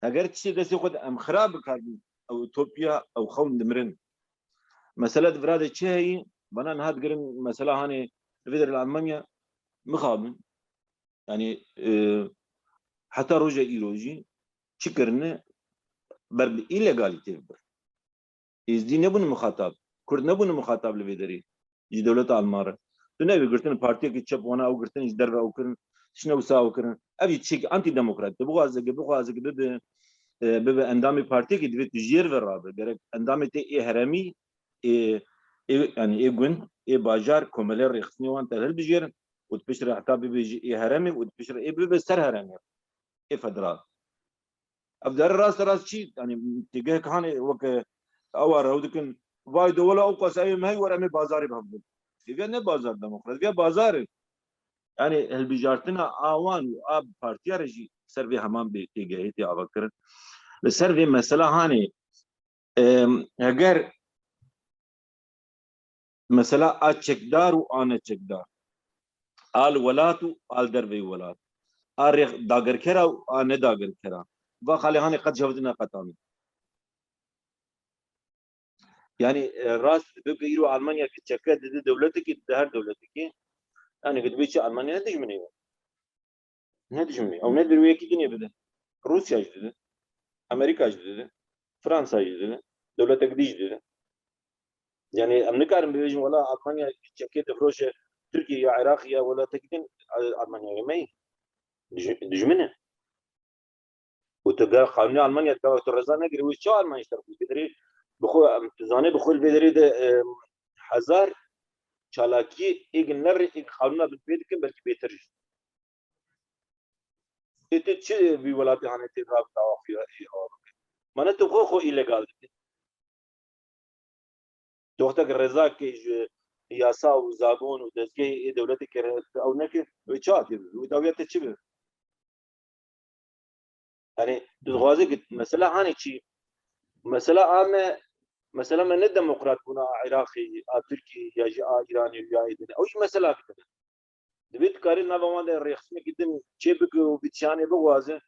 Heger tiştê destê xwe de em xirab bi kar bînin, ew utopya, ew xewn dimirin. Mesele di vira de çi heyî? Bana niha digirin mesela hanê li vê derê li Almanya mixabin. Yani, e, heta roja îro jî çi kirine ber bi îlegalî tê bibir. Êzdî nebûne mixatab, Kurd nebûne mixatab li vê derê ji dewleta Alman re. Tu newê girtin partiyekî çep wana ew girtin ji derve ew kirin, tiştine wisa ew kirin. Ev jî tiştekî antîdemokrat e. Tu bixwaze ki, bixwaze ki bibe, e, bibe endamê partiyekî divê tu jêr ve rabe. Gerek endamê te ê heremî, ê, ê, yani ê gund, ê bajar, komelê rêxistinê wan te hilbijêrin û tu piştre heta bibe jî ê heremê û tu piştre ê bibe ser heremê. Ê federal. Ev dere rast rast çi? Yani têgehek hanê weke ew re ew dikin, vay do wela ew qas ew ê me hey were em ê bazarê bi hev bin. Têgeh ne bazar demokrat, têgeh bazar e. Yani hilbijartina a wan û a partiya re jî ser vê heman bê têgehê tê ava kirin. Li ser vê mesela hanê, em, heger mesela a çekdar û a neçekdar, a li welat û a li derveyî welat, a rêx dagirkera û a nedagirkera, va xalê hanê qet ji hev neqetane. Yani, e, rast, bike îro Almanya ki çeke dide dewletekî, dide her dewletekî. Yani, ki dibê çi Almanya ne dijminê ye. Ne dijminê. Ew ne dirûyekî dinê bide. Rûsya jî dide. Amerîka jî dide. Fransa jî dide. Dewletek dî jî dide. Yani, em nikarin bibêjin, wela Almanya çekê difiroşe Tirkiye ya Iraqê ya welatekî din, e, Almanya ye me ye. Dij-, dijmin e. Û tu gel qanûnê Almanya, gava tu reza negirî, wê çawa Almanya ji te re xwe vê derê? Bi xwe, em, tu zanê bi xwe li vê derê de, em, hezar çalakiyê êk nerê êk qanûna bin pê dikin, belkî bêtir jî. Ê tu çi vî welatê hanê tê rav dawa xwe ya ê awa bike? Mane tu xwe xwe îlegal dike. Tu wextek reza ke ji yasa û zagon û dezgehê ê dewletê ke re ew neke, wê çawa tê bibe? Wê dawiya te çi bibe? Yani, tu dixwaze ki mesela hanê çi? Mesela a me, mesela me ne demokrat bûna a Iraqê, a Tirkiyê ya jî a Îranê û ya ê din. Ew jî mesela ki din e. Divê tu karî nava wan de rêxistinekî din çê bike û vî çiyanê bixwaze,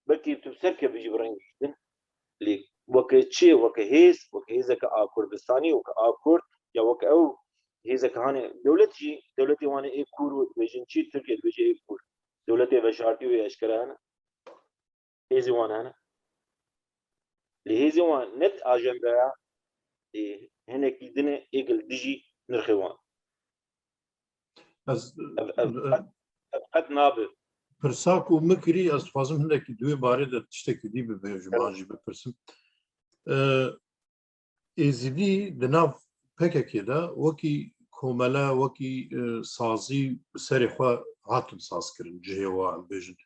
belkî tu serkevî jî bi rengekî din. Lê weke çi, weke hêz, weke hêzeke a Kurdistanî, weke a Kurd, ya weke ew hêzeke hanê dewlet jî, dewletê wan ê kûr û dibêjin çi, Tirkiye dibêje ê kûr. Dewletê veşartî wê eşkere hene. Hêzê wan hene. Lê hêzê wan ne ajendaya, ê, hinekî din e, ê gil dijî nirxê wan. Ez, Ev, ev, e, ev, ev qet nabe. Pirsa ku min kirî, ez dixwazim hinekî di wê barê de tiştekî dî bibêjim, Evet. an jî bipirsim. E, Êzidî di nav P K K de wekî komele, wekî, e, sazî bi serê xwe hatin sazkirin, cihê wa em bêjin.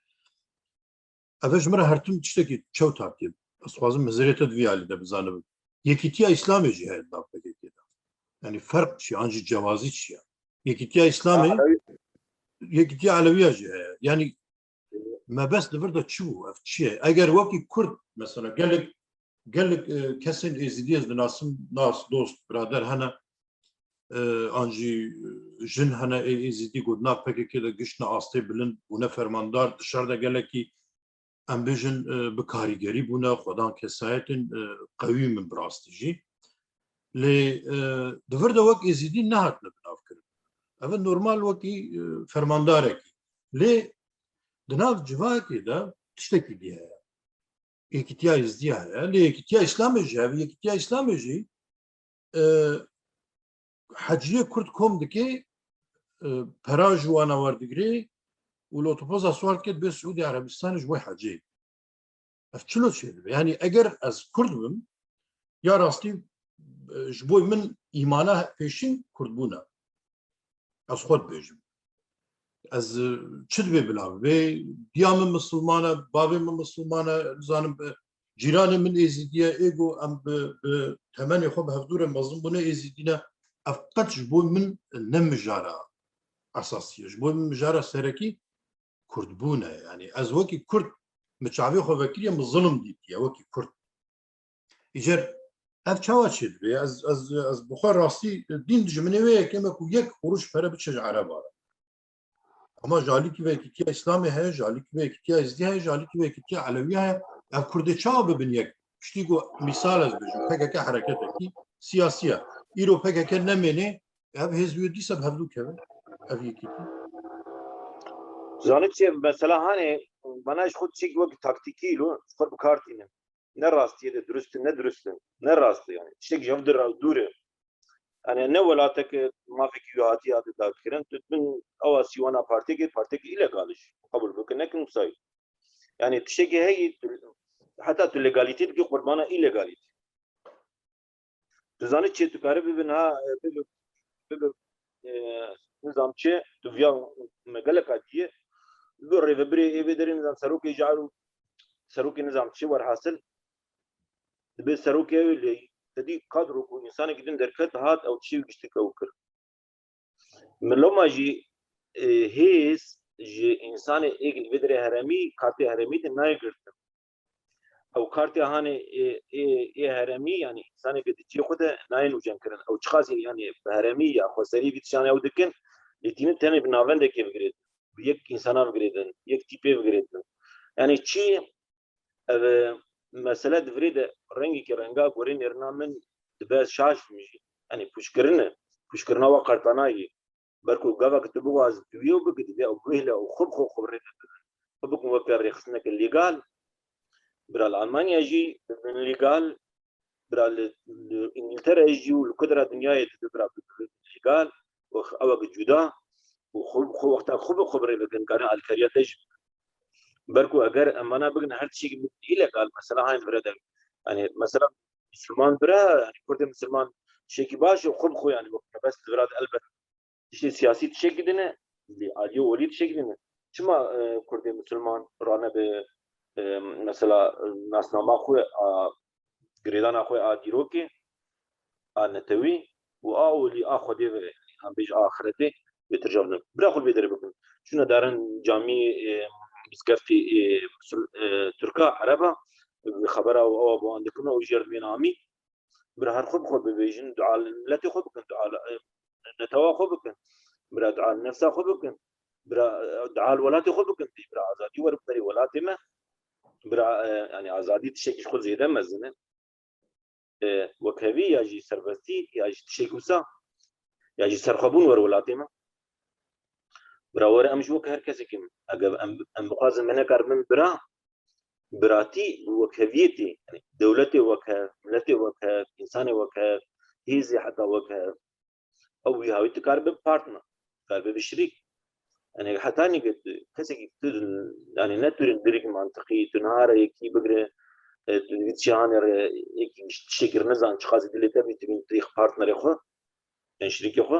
Ev ji min re her tim tiştekî çewt hatiye. Ez dixwazim hizirê te di vî alî de bizanibim. Yekîtiya Îslamê jî heye di nav P K K de. Yanî ferq çi ye, an jî cewazî çi ye? Yekîtiya Îslamê, Elewî- Yekîtiya Elewiya jî heye. Yanî mebest li vir de çi bû? Ev çi ye? Eger wekî Kurd, mesela gelek, gelek, e, kesên Êzidî ez dinasim, nas, dost, birader hene, e, an jî, e, jin hene ê Êzidî ku di nav P K K de giştine astê bilind, bûne fermandar, di şer de gelekî em bêjin, e, bi karîgerî bûne, xwedan kesayetên, e, qewî min bi rastî jî. Lê, e, di vir de wek Êzidî nehatine binavkirin. Ev normal wekî, e, fermandarekî. Lê di nav civakê de tiştekî dî heye. Yekîtiya Êzidî heye. Lê Yekîtiya Îslamê jî heye. Yekîtiya Îslamê jî, e, heciyê Kurd kom dike, e, pera ji wana werdigire û li otopoza swar dike dibê Siûdî Erebistanê ji bo hecê. Ev çilo çêdibe? Yanî eger ez Kurd bim, ya rastî, e, ji bo min îmana pêşîn Kurdbûn e. Ez xwe dibêjim. Ez, e, çi dibê bila bibe? Diya min misilman e, bavê min misilman e, nizanim, e, cîranê min êzîdî ye, ê ku em bi, bi temenê xwe bi hevdû re mezin bûne êzîdî ne. Ev qet ji bo min ne mijara esasî ye. Ji bo min mijara serekî Kurdbûn e. Yanî ez wekî Kurd, min çavê xwe vekiriye, min zilim dîtiye wekî Kurd. Îcar ev çawa çêdibe? Ez, ez, ez bi xwe rastî dîn dijminê wê yekê me ku yek quruş pere biçe ji Ereba re. Ama ji alîkî ve yekîtiya Îslamê heye, ji alîkî ve yekîtiya Êzidî heye, ji alîkî ve yekîtiya Elewî heye. Ev Kurdê çawa bibin yek? Piştî ku mîsal ez bêjim, P K K hereketekî siyasî ye. Îro P K K nemêne, ev hêz wê dîsa bi hevdû keve. Ev yekîtî. Zanî çi, mesela hanê, bana ji xwe çîk wek taktîkî lo, ji xwe bi kar tînin. Ne rastiyê de durust in, ne durust in. Ne rast e yani. Tiştek ji hev dûr e. Yani ne welatek mafekî wî hatî hate dakirin, tu bin ewa sîwana partiyekê, partiyekê îlegal e. Qebûl bikin, nekin wisa ye. Yani tiştekî heyî, tu, heta tu legalîtê dikî qurbana îlegalîtê. Tu zanî çi, tu karî bibin ha, bibi, bibi, e, nizam çi, tu viya me gelek hatiye, bi rêvebirê ê vê derê nizam serokê ji ero, serokê nizam çi werhasil, dibe serokê ew lê, te dî kadro ku însanekî din derket hat, ew çi giştik ew kir. Miloma jî, e, hêz ji însanê êk li vê derê heremî, kartê heremî de nayê girtin. Ew kartê hanê ê, ê, ê heremî, yanî însanê bi di cihê xwe de nayê nûjenkirin. Ew çiqasî, yanî bi heremî ya xweserî vî tiştanê ew dikin, lê tînin tenê bi navendekê bigirêdin, bi yek însana bigirêdin, yek tîpê bigirêdin. Yanî çi ev, e, mesele di virê de rengekî renga gorê nêrina min dibe ez şaş bim jî. Yanî pûçkirin e, pûçkirina wa kartana yê. Ber ku gava ku tu bixwazî tu wî ew bikî, divê ew bihêle û xwe bi xwe xwe bi rê bibin. Xwe bikin weke rêxistineke legal. Bira li Almanya jî bibin legal. Bira li, li Îngiltere jî û li kudra dinyayê dibe bira bibin legal. Û ew weke cuda û xwe, xwe wexta xwe bi xwe bi rê bikin, karin alîkariya te jî bikin. Ber ku eger em vana bikin her tiştekî îlegal, mesela hayn vire de. Yani mesela Müslüman bira, yani Kurdê Müslüman tiştekî baş e, xwe bi xwe yani wek mebest li vira de elbet tiştê siyasî tiştekî din e, li aliyê olî tiştekî din e. Çima, e, Kurdê Misilman rane bi, e, mesela, e, nasnama xwe a girêdana xwe a dîrokê, a netewî û a olî a Xwedê ve, em bêj a axiretê bêtir cevdin. Bira xwe vê derê bikin. Çûne darin camî, e, mizgeftê, e, Misil-, e, Tirka, Ereba, xebera ewa bi wan dikin û jêr dibên amî. Bira her xwe bi xwe bibêjin, dua li miletê xwe bikin, dua li, e, netewa xwe bikin. Bira dua li nefsa xwe bikin. Bira, e, dua li welatê xwe bikin. Bira azadî were berê welatê me. Bira, e, yani azadî tiştekî ji xwe zêde mezin e. E, wekhevî ya jî serbestî ya jî tiştekî wisa ya jî serxwebûn were welatê me. Bira were em jî wek her kesekî me. Eger em, em bixwazin me nekaribin bira, biratî bi wekheviyetê, yani dewletê wekhev, miletê wekhev, însanê wekhev, hêzê heta wekhev, ew wî hawî tu kar bi partner, kar bi bi şirîk. Yani heta nîgê tu, kesekî tu, yani ne tu dirîk mantiqî, tu niha re yekî bigire, E, tu divî çi hanê re, yekî tiştekî re nizan, çiqasî dilê te bî, tu bî tu partnerê xwe, yan şirîkê xwe.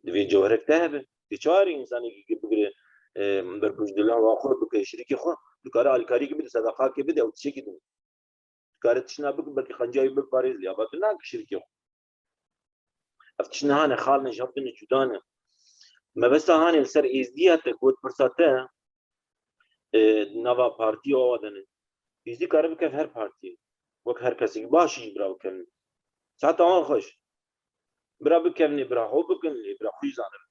Divê cewherek te hebe. Divê çawa rê însanekî bigire, e, berkuj dila wa xwe bike şirîkê xwe. Dikare alîkariyekî bide, sedaqakê bide, ew tiştekî din. Dikare tişna bike, belkî xencayî biparêz, lê ava tu nake şirîkê xwe. Ev tişt niha ne, xal ne, ji hev din cuda ne. Mebesta hanê li ser êzdiya te, got pirsa te, e, nava partî awa de ne. Êzdî kare bikev her partiyê. Wek her kesekî baş jî bira bikevin. Saeta wan xweş. Bira bikevnê, bira xwe bikin, lê bira xwe jî zanibin.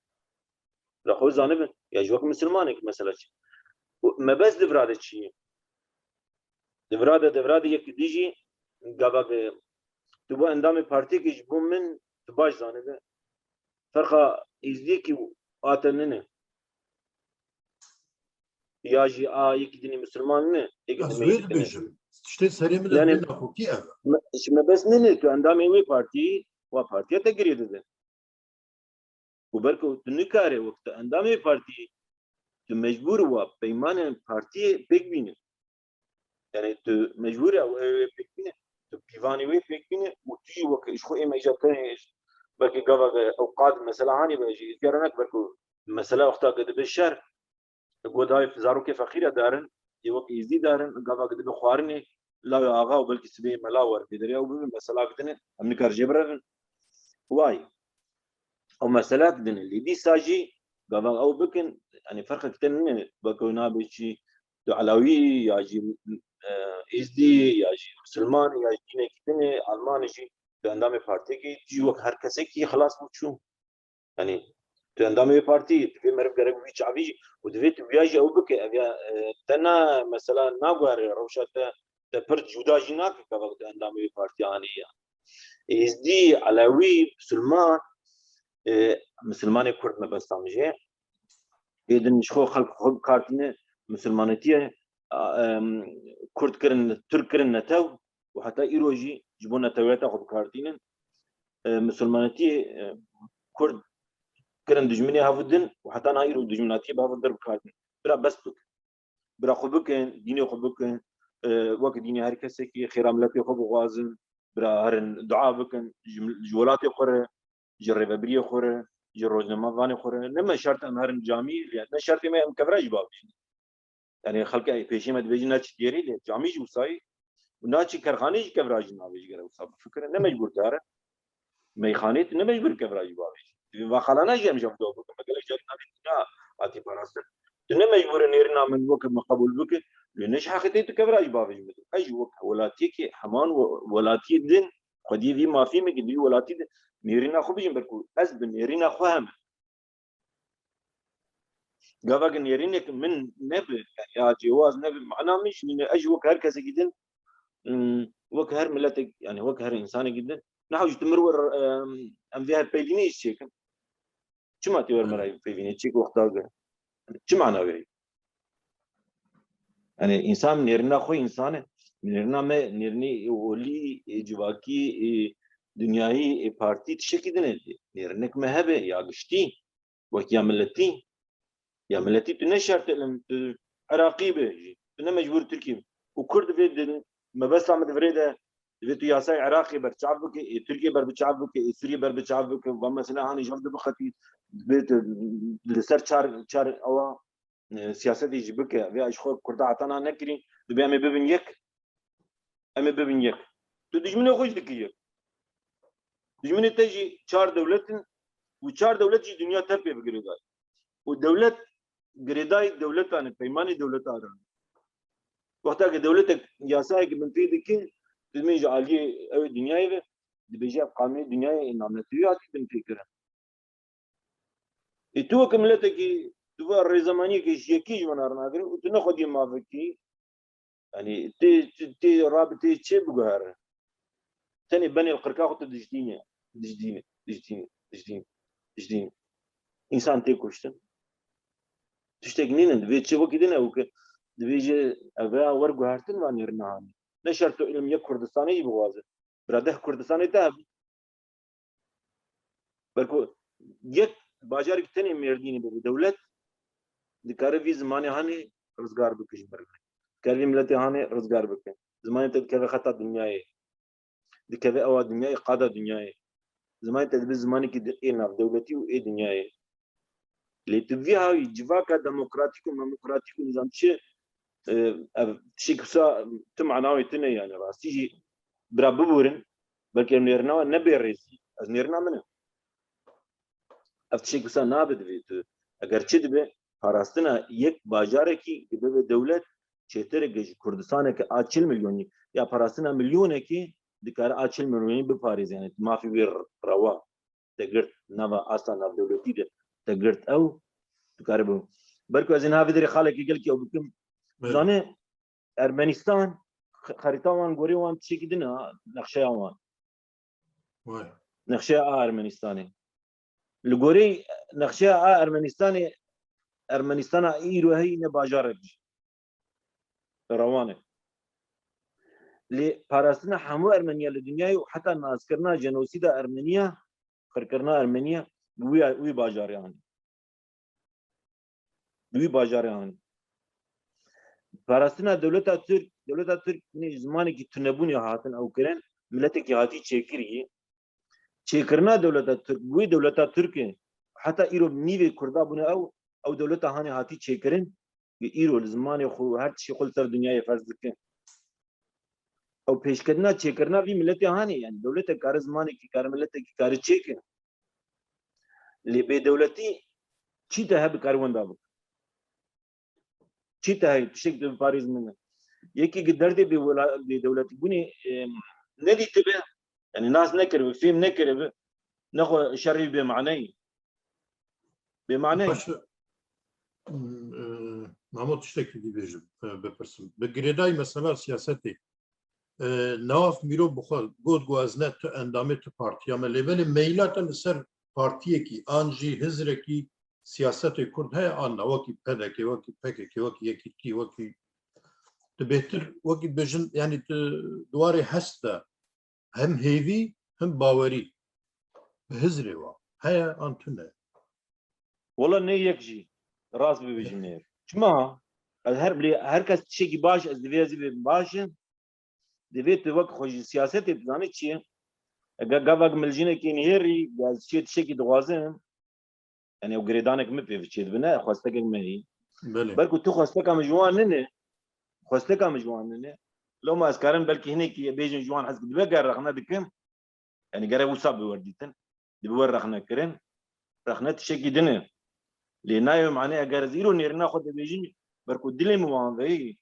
Bira xwe zanibin. Ya ji wek misilmanek mesela çi? Û mebest di vira de çi ye? Di vira de, di vira de yek dijî gava ge tu bo endamê partiyekê ji bo min tu baş zanibe. Ferqa êzdiyekî û a te nine. Ya jî a yekî dinê misilman nine, yekî Ez dinê wê yekî dinê. Dibêjim. Tiştê serê min Yani, de xokî ev. Me, ji mebest nine, tu endamê wê partiyî, wa partiya te girê dide. Û belku tu nikare wek tu endamê partiyê, tu mecbûr wa peymanên partiyê pêk bîne. Yani tu mecbûr e wê pêk bîne, tu pîvanê wê pêk bîne û tu jî wek ji xwe ê me îca tenê belkî gava ew qad mesela hanî be jî îzgara nek belku mesela wexta ke dibe şer, Got, dayê, zarokê feqîre darin, ê wek êzdî darin, gava dibe xwarinê, lawê axa û belkî sibê mela wer bê derê ew bibe, mesela gidine, em nikar jê birevin. Way. Ew mesela didine. Lê dîsa jî gava ew bikin, yani ferqek te nîne, weke nabe çi, tu elawî ya jî, e, êzdî ya jî misilman ya jî dînekî din e, alman jî, tu endamê partiyekî, tu jî wek her kesekî xilas bû çû. Yani, tu endamê wê partî, divê meriv gerek wî çavî jî û divê tu wiya jî ew bike. Ev ya, e, te na, mesela naguhere rewşa te, te pir cuda jî nake, gava tu endamê wê partî anî ya. Êzdî, Elewî, Musulman, e, Musulmanê Kurd mebesta min jê. Êdin ji xwe xelk xwe bi kar tîne, Musulmanetiyê, a, em, Kurd kirin, Tirk kirin netew û heta îro jî ji bo netewiyeta xwe bi kar tînin. E, Misilmanetiyê, e, Kurd kirin dijminê hev din û heta niha îro dijminatiyê bi hev dir bi kar tînin. Bira bes bikin. Bira xwe bikin, dînê xwe bikin, e, wek dînê her kesekî xêra miletê xwe bixwazin, bira herin dua bikin, ji, ji welatê xwe re, ji rêvebiriyê xwe re, ji rojnamevanê xwe re. Ne me şert em herin camî, ne şertê me em kevra jî bavêjin. Yani xelke pêşî me dibêjin naçî dêrî lê camî jî wisa yî û naçî kerxanê jî kevra jî navê ji gere wisa bifikire. Ne mecbûr dare. Meyxanê tu ne mecbûr kevra jî bavêjî. Divê vaxalana jî em ji hev do bikin. Me gelek carî navê dîna hatî parastin. Tu ne mecbûr e nêrîna min weke min qebûl bike. Lê ne ji heqê te tu kevra jî bavêjî min. Ez jî wek welatiyekê heman we-, welatiyê din xwediyê vî mafî min ki di vî welatî de nêrîna xwe bijîm, belku ez bi nêrîna xwe heme. Gava ki nêrînek min nebe, yani ya cêwaz nebe, mana min jî nîne, ez jî wek her kesekî din, ım, wek her miletek, yani wek her însanekî din, niha ji tu mir wir, ım, em vê her peyvînê jî çêkin. Çima tu wer mera peyvînê çêk wexta ge? Çi mana wê? Yani însan nêrîna xwe însan e. Nêrîna me, nêrînê ê olî, ê civakî, ê dinyayî, ê partî tiştekî din e. Nêrînek me hebe ya giştî. Wek ya miletî, ya miletî tu ne şert e tu Iraqî be jî, tu ne mecbûr Tirkî be. Û Kurd divê di mebesta min di virê de, divê tu yasayê Iraqê berçav bike, ê Tirkiyê berbiçav bike, ê Sûriyê berbiçav bike, va mesela hanê ji hev de bixetî, divê tu li ser çar, çar ewa, e, siyasetê jî bike. Vê ji xwe Kurda heta niha nekirî, divê em ê bibin yek. Em ê bibin yek. Tu dijminê xwe jî dikî yek. Dijminê te jî çar dewlet in û çar dewlet jî dinya te pê bi girêdayî. Û dewlet girêdayî dewletan e, peymanê dewletan e. Wexta ke dewletek yasayeke binpê dike, tu dibên ji aliyê ew ê dinyayê ve, dibêje ev qanûnê dinyayê ê namnetewî hatî binpêkirin. Ê tu weke miletekî, tu va rêzemaniyekê ji yekî ji wan re nagirî û tu ne xwediyê mafekî, yanî tê, tê, tê rabitê çê biguhere. Tenê benê li qirka xwe tu dijdîne, dijdîne, dijdîne, dijdîne, dijdîne. Însan tê kuştin. Tiştek nînin, divê çi wekî din ew ki, divê ji ev rêya werguhertin van nêrîna hanê. Ne şert tu îlim yek Kurdistanê jî bixwaze. Bira deh Kurdistanê te hebû. Belku yek bajarek tenê Mêrdînê bibe dewlet, dikare vî zimanê hanê rizgar bike ji mirinê. Dikare vî miletê hanê rizgar bike. Zimanê te dikeve xeta dinyayê. Dikeve ewa dinyayê, qada dinyayê. Zimanê te dibe zimanekî di ê navdewletî û ê dinyayê. Lê tu vî hawî civaka demokratîk û memokratîk û nizam çi, e, ev tiştek wisa tu mana wê tune yani rastî jî bira biborin, belkî em nêrina wan nebe rêzî. Ez nêrina min e. Ev tiştek wisa nabe divê tu. Eger çi dibe, parastina yek bajarekî dibe be dewlet çêtir e ji Kurdistaneke a çil milyonî ya parastina milyonekî dikare a çil milyonî biparêze. Yani mafî wê rewa te girt, nava asta navdewletî de te girt ew, dikare bi. Belku ez ê niha vê derê xalekî gelkî ew bikim. Belê. Zanê Ermenistan, xerîta wan gorê wan tiştekî din e, nexşeya wan. Vay. Nexşeya a Ermenistanê. Li gorî nexşeya a Ermenistanê, Ermenistana îro heyî ne bajarek jî. Rewan e. Lê parastina hemû Ermeniya li dinyayê û heta naskirina jenosîda Ermeniya, qirkirina Ermeniya, wî, wî bajarê anî. Wî bajarê anî. Parastina dewleta Tirk, dewleta Tirk ne ji zimanekî tunebûnê hatin ew kirin, miletekî hatî çêkirî. Çêkirina dewleta Tirk, wê dewleta Tirk e. Heta îro nîvê Kurda bûne ew, ew dewleta hanê hatî çêkirin. Îro li zimanê xwe her tiştê xwe li ser dinyayê ferz dikin. Ew pêşketina çêkirina vî miletê hanê, yani dewletek kare zimanekî kare miletekî kare çêke. Lê bêdewletî çî te hebe kare wenda bike. Çî te heye tiştek tu biparêz min e. Yekî ki derdê bêwela-, bêdewletîbûnê, em, nedîtibe, yani nas nekiribe, fêm nekiribe, nexwe şerê bêmaneyî. Bêmane. Baş, e, Mamo, tiştekî dî bêjim, e, bipirsim. Bi girêdayî mesela siyasetê, e, Newaf Mîro bi xwe got, got, ez ne tu endamê tu partiya me, lê belê meyla te li ser partiyekî, an jî hizrekî siyasetê Kurd heye, an ne, wekî P D K, wekî P K K, wekî Yekîtî, wekî tu bêhtir, wekî bêjin, yani tu di warê hest de hem hêvî, hem bawerî bi hizrê wa heye an tune? Wala ne yek jî, rast bibêjim ne yek. Çima? Ez her, her kes tiştekî baş, ez divê ez ê bêbim baş e. Divê tu wek xwe ji siyasetê bizanî çi ye. Eger gavek min li jinekê nihêrî, ez çi tiştekî dixwazim, yani ew girêdanek min pê çêdibe, ne xwestekek me hî. Belê. Belku tu xwesteka min ji wan nine, xwesteka min ji wan nine. Loma ez karim belkî hinekî bêjin ji wan hez dibe ger rexne dikim. Yani gerek wisa bi wer dîtin. Dibe wer rexne kirin. Rexne tiştekî din e. Lê nayê mane eger ez îro nêrina xwe dibêjim, belku dilê min wan veyî.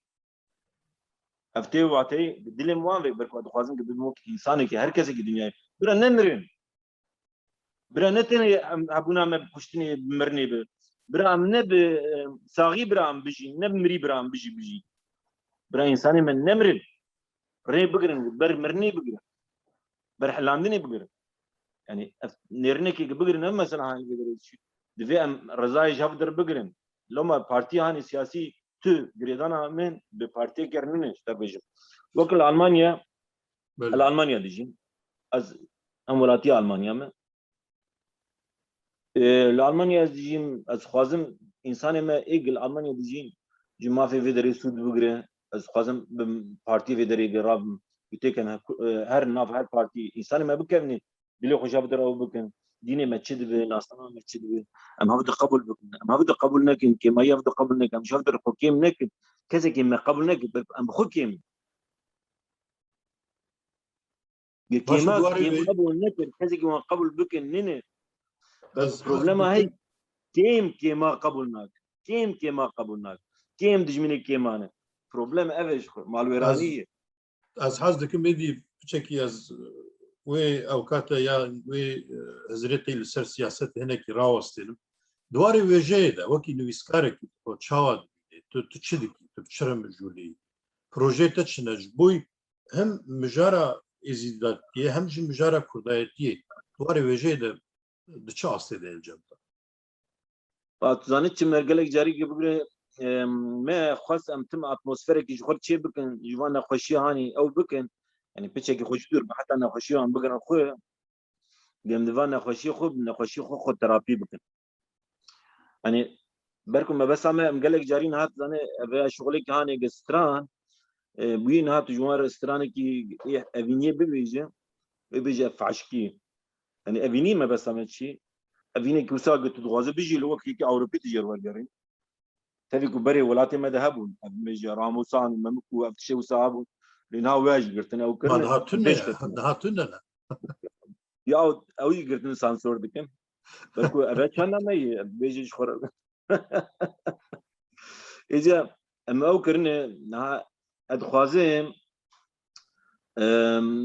Ev tê wateyê bi dilê min wan veyî, belku dixwazim ki bibim wek însanekî, her kesekî dinyayê. Bira nemirin. Bira ne tenê em hebûna me bi kuştinê, bi mirinê bi. Bira em ne bi, e, saxî bira em bijîn, ne bi mirî bira em bijî bijî. Bira însanê me nemirin. Rê bigirin, ber mirinê bigirin. Ber hilandinê bigirin. Yani ev nêrinekê ki bigirin, ev mesela hanî vê derê diçî. Divê em rizayê ji hev dir bigirin. Loma partiya hanî siyasî tu girêdana min bi partiyê ker nîne, ji te bêjim. Wek li Almanya, Belê. Li Almanya dijîm. Ez hem welatiya Almanya me. Ê, li Almanya ez dijîm, ez dixwazim însanê me ê gil Almanya dijîn, ji mafê vê derê sûd bigire. Ez dixwazim bi partiyê vê derê rabim. Û têkene, ê, her nav, her partî, însanê me bikevnê, dilê xwe ji hev dir ew bikin. Dînê me çi dibe, nasnama me çi dibe. Em hev di qebûl bikin. Em hev di qebûl nekin, kêmayî hev di qebûl nekin. Em ji hev dir xwe kêm nekin. Kesekî me qebûl nekin, em bi xwe kêm in. Ge Baş, kêma, duwarê kêm wê qebûl nekir, kesekî wan qebûl bikin, nîne. Bes Ez problema hezim hey, kêm kêma qebûl nak. Kêm kêma qebûl nak. Kêm dijminê kêman e. Problem ev e ji xwe. Malwêranî Ez, ye. Ez hez dikim êdî piçekî ez, e, wê ewkate ya wê, e, hizrê tê li ser siyasetê hinekî rawestênim. Di warê wêjeyê de wekî nivîskarekî tu xwe çawa dibînî? Tu, tu çi dikî? Tu bi çi re mijûl î? Projeyê te çi ne? Ji bo him mijara êzîdatiyê hem jî mijara kurdayetiyê di warê wêjeyê de di çi astê de encam da? Ba, tu zanî çi, me gelek carî ki bigire, em, me xwest em tim atmosferekî ji xwe çê bikin, ji van nexweşiya hanî ew bikin. Yanî piçekî xwe ji dûr bi heta nexweşiya wan bigirin xwe. Em di van nexweşiyê xwe, bi nexweşiyê xwe, xwe terapî bikin. Yanî, ber ku mebesta me, em gelek carî niha dizane, ev ya şixulekî hanê ge stran, E, bûyî niha tu ji wan re stranekî ê evîniyê bibêje, wê bêje ev faşkî. Yanî evînî mebesta me çi? Evînekî wisa ku tu dixwaze bijî li wek yekî Ewropî tu jê re wergerî. Tevî ku berê welatê me de hebûn, ev bêje Ramosan û Memik û ev tiştê wisa hebûn. Lê niha wê jî girtin ew Ma kirine. Niha tune Beş ya, ket. Niha tune ne. Ya ew jî girtin sansor dikin. Belku ev çanda me ye, bêje ji xwe re. Êca em ew kirine, niha ez dixwazim, e,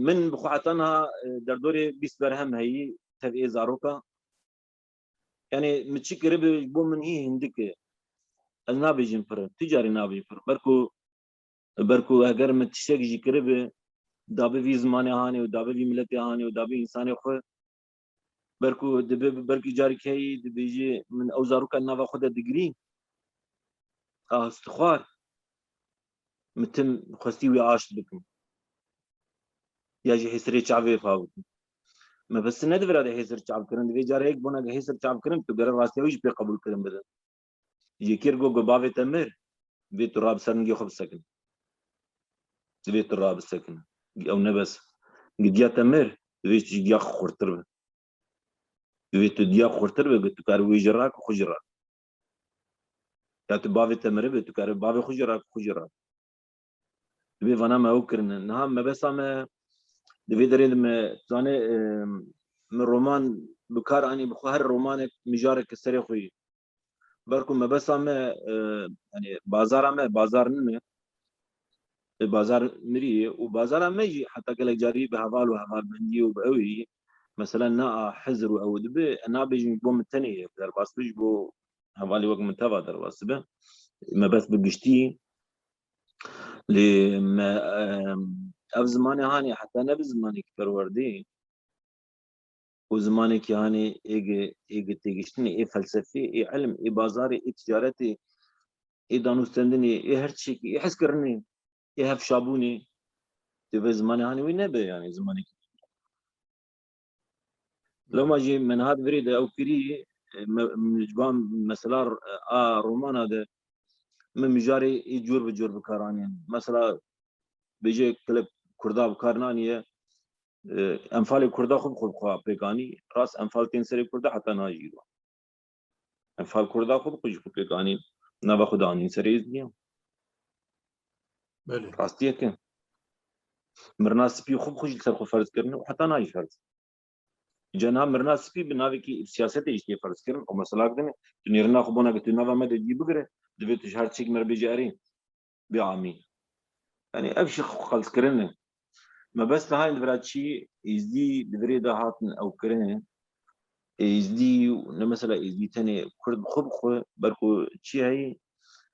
min bi xwe heta niha, e, derdorê bîst berhem heyî tev ê zaroka. Yanî min çi kiribe ji bo min hî hindik e. Ez nabêjim pir, tu carî nabêjim pir. Berku, berku heger min tiştek jî kiribe, dabe vî zimanê hanê û dabe vî miletê hanê û dabe însanê xwe, berku dibe, belkî carî keyî dibêjî min ew zaroka nava xwe de digirî. Ah, stixwar. Min tim xwestî wî aşt bikim. Ya jî hêsirê çavê fa bikim. Me bes ne di vira de hêsir çav kirin. Divê carê yek bona hêsir çav kirin, tu gere rastiya wî jî pê qebûl kirin bidin. Yekî go go bavê te mir, divê tu rabi ser ningê xwe bisekin. Divê tu rabisekin. Ew ne bes. Gidiya te mir, divê tu ji giya xwe xurtir be. Divê tu diya xurtir be, tu karî wê jî rak, xwe jî rak. Ya tu bavê te miribe, tu karî bavê xwe jî rak, xwe jî rak. Divê vana me ew kirine. Niha mebesta me, di vê derê de me, zanê, e, me roman bi kar anî, bi xwe her romanek mijareke serê xwe ye. Berku mebesta me, e, yanî bazara me, bazar nîne. E, bazar mirî ye û bazara me jî heta gelek carî bi heval û hevalbendiyê û bi ew yî, mesela na a hizir û ew dibe, e, nabêjim ji bo min tenê ye, derbas be ji bo hevalê wek min teva derbas dibe. Mebest bi giştî, lê me, e, ev zimanê hanê heta ne bi zimanekî perwerdê, û zimanekî hanê êge, êge têgiştinê, ê felsefê, ê ilm, ê bazarê, ê ticaretê, ê danûstendinê, ê her tiştekî, ê hezkirinê, ê hevşabûnê, divê zimanê hanê wî nebe, yanî zimanekî. Lewma jî me niha di virê de ew kirî, me, ji van mesela a romana de min mijarê ê cûr bi cûr bi kar anîn. Mesela bêje gelek Kurda bi kar naniye, e, enfalê Kurda xwe bi xwe bi xwe pêk anî. Rast enfal tên serê Kurda heta niha jî wa. Enfal Kurda xwe bi xwe jî xwe pêk anî. Nava xwe de anîn serê Êzdiyan. Belê. Rastiyek e. Mirina spî xwe bi xwe jî li ser xwe ferz kirine û heta niha jî ferz. Îca niha mirina spî bi navekî siyasetê jî tê ferz kirin. O mesela dine, tu nêrina xwe bona tu nava me de cî bigire, divê tu ji her tiştekî me re bêjî erê. Bê amî. Yanî ev jî xelskirin e. Mebesta hayên di vira çî, Êzdî di virê de hatin ew kirin. Êzdî ne mesela Êzdî tenê Kurd bi xwe bi xwe, berku çi heyî,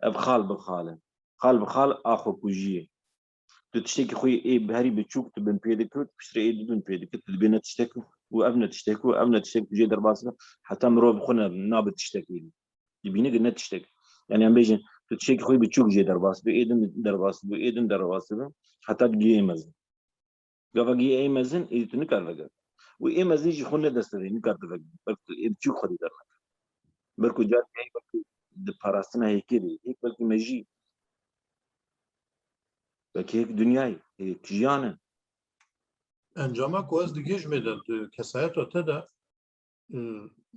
ev xal bi xal e. Xal bi xal a xwekujiyê. Tu tiştekî xwe ê bi herî biçûk tu bin pê dikir, tu piştre ê dibin pê dikir, tu dibê ne tiştek û ev ne tiştek û ev ne tiştek tu jê derbas be, heta mirov bi xwe ne, nabe tiştekî. Dibîne ki ne tiştek. Yani em bêjin, tu tiştekî xwe biçûk jê derbas bi, ê din derbas bi, ê din derbas bi, heta digihê ê mezin. Gava gihê ê mezin, ê tu nikar vege. Û ê mezin jî xwe ne dest de, nikar tu vege. Belki tu ê biçûk xwe dî derneke. Belku car heyî belki di parastina hêkê de, hêk belki mejî. Belki hêk dinyayê, hêk jiyan e. Encama ku ez digihîjmê de, di kesayeta te de,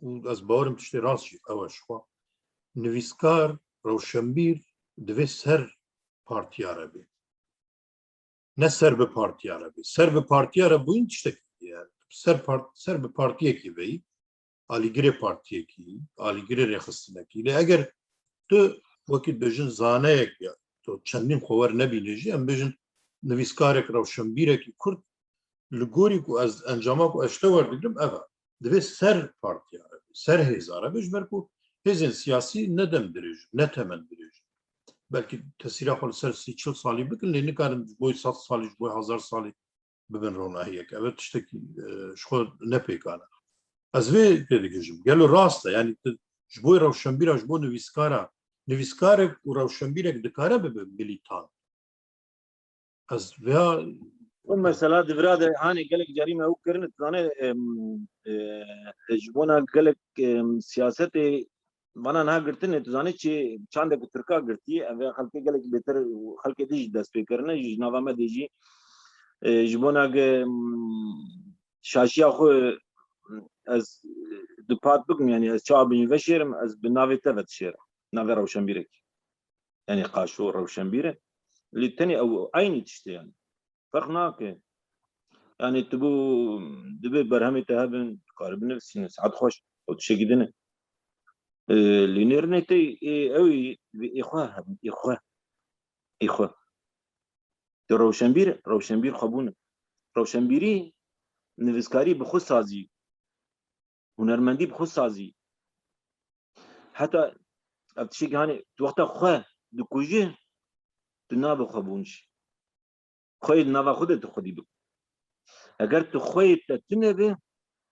û ez bawerim tiştê rast jî ew e ji xwe. Nivîskar, rewşenbîr divê ser partiya re bê. Ne ser bi partiya re bê. Ser bi partiya re bûyîn tiştekî ye. Ser part-, ser bi partiyekî veyî, alîgirê partiyekî, alîgirê rêxistinekî. Lê eger tu wekî dibêjin zaneyek ya, tu çendîn xwe wer nebînê jî, em bêjin nivîskarek, rewşenbîrekî Kurd, li gorî ku ez encama ku ez ji te werdigrim, ev e. Divê ser partiya re be, ser hêza re be, ji ber ku hêzên siyasî ne dem dirêj in, ne temen dirêj in. Belkî tesîra xwe li ser sî çil salî bikin, lê nikarin ji bo sed salî, ji bo hezar salî bibin ronahiyek. Ev tiştekî, e, ji xwe ne pêkan e. Ez vê têdigihîjim. Gelo rast e, yanî tu ji bo rewşenbîra, ji bo nivîskara, nivîskarek û rewşenbîrek dikare bibe milîtan. Ez vêya Ew mesela di vira de hanê gelek carî me ew kirin, tu zanê, em, e, ji bona gelek, em, siyasetê vana niha girtine, tu zanî çi çandek Tirka girtiye, ev ê xelkê gelek bêtir, xelkê din jî dest pê kirine, ji nava me de jî, e, ji bona ge, mm, şaşiya xwe ez, e, dupat bikim, yani ez çawa bin veşêrim, ez bi navê te ve dişêrim. Navê rewşenbîrekî. Yani qaşo rewşenbîr e. Lê tenê ew eynî tişt e yani. Ferq nake. Yani tu bû, divê berhemê te hebin, tu karî binivîsîne, saet xweş, ew tiştekî din e. E, lê nêrînê te ê, ew ê, divê ê xwe hebin, ê xwe. Ê xwe. Tu rewşenbîr, rewşenbîr xwe bûne. Rewşenbîrî, nivîskarî bi xwe sazî, hunermendî bi xwe sazî. Heta ev tiştekî hanê, tu wexta xwe dikujî, tu nabe xwe bûn jî. Xweyê di nava xwe de tu xwedî bik. Eger tu xweyê te tune be,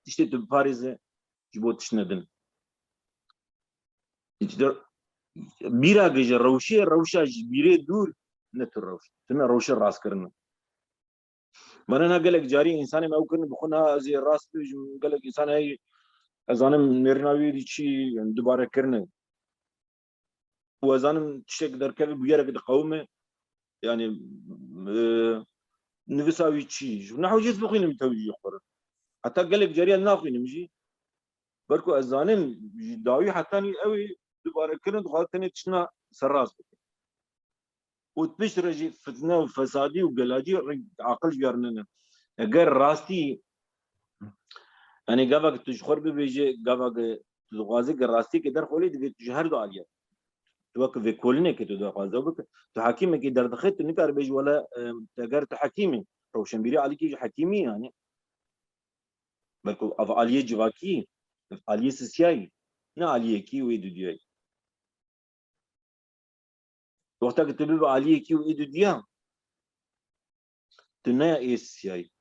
tiştê tu biparêze ji bo tiştine din. Îşte bîra gije rewşê, rewşa ji bîrê dûr ne tu rewş. Tu ne rewşê rastkirin. Mana na gelek carî însanê me ew kirin bi xwe, na ez ê rast bêjim, gelek însan heye, ez zanim nêrîna wî dî çi, yani dubare kirine. Û ez zanim tiştek derkeve bûyerek diqewime. Yani, e, nivîsa wî çi? Ji nehewcî ez bixwînim tewcîhê xwe re. Heta gelek cariya naxwînim jî. Belku ez zanim ji dawî hetanî ew ê dubare kirin, dixwaze tenê tiştina serrast bike. Û pişt re jî fitne û fesadî û gelacî aqil ji yar nene. Eger rastî, yani gava ki tu ji xwe re bibêje, gava ki tu dixwazî ki rastiyekê derxwelî, divê tu ji her du aliyê. Tu wek vêkolinekê tu dixwaze bike. Tu hekîmekî derdixê, tu nikaribêjî wele, em, eger tu hekîmî, rewşenbîrî alîkî ji hekîmî yani. Belku ev aliyê civakî, ev aliyê sisiyayî, ne aliyekî wê dudiyayî. Wexta ki tu bibe aliyekî û ê dudiya, tu ne ê siyayî.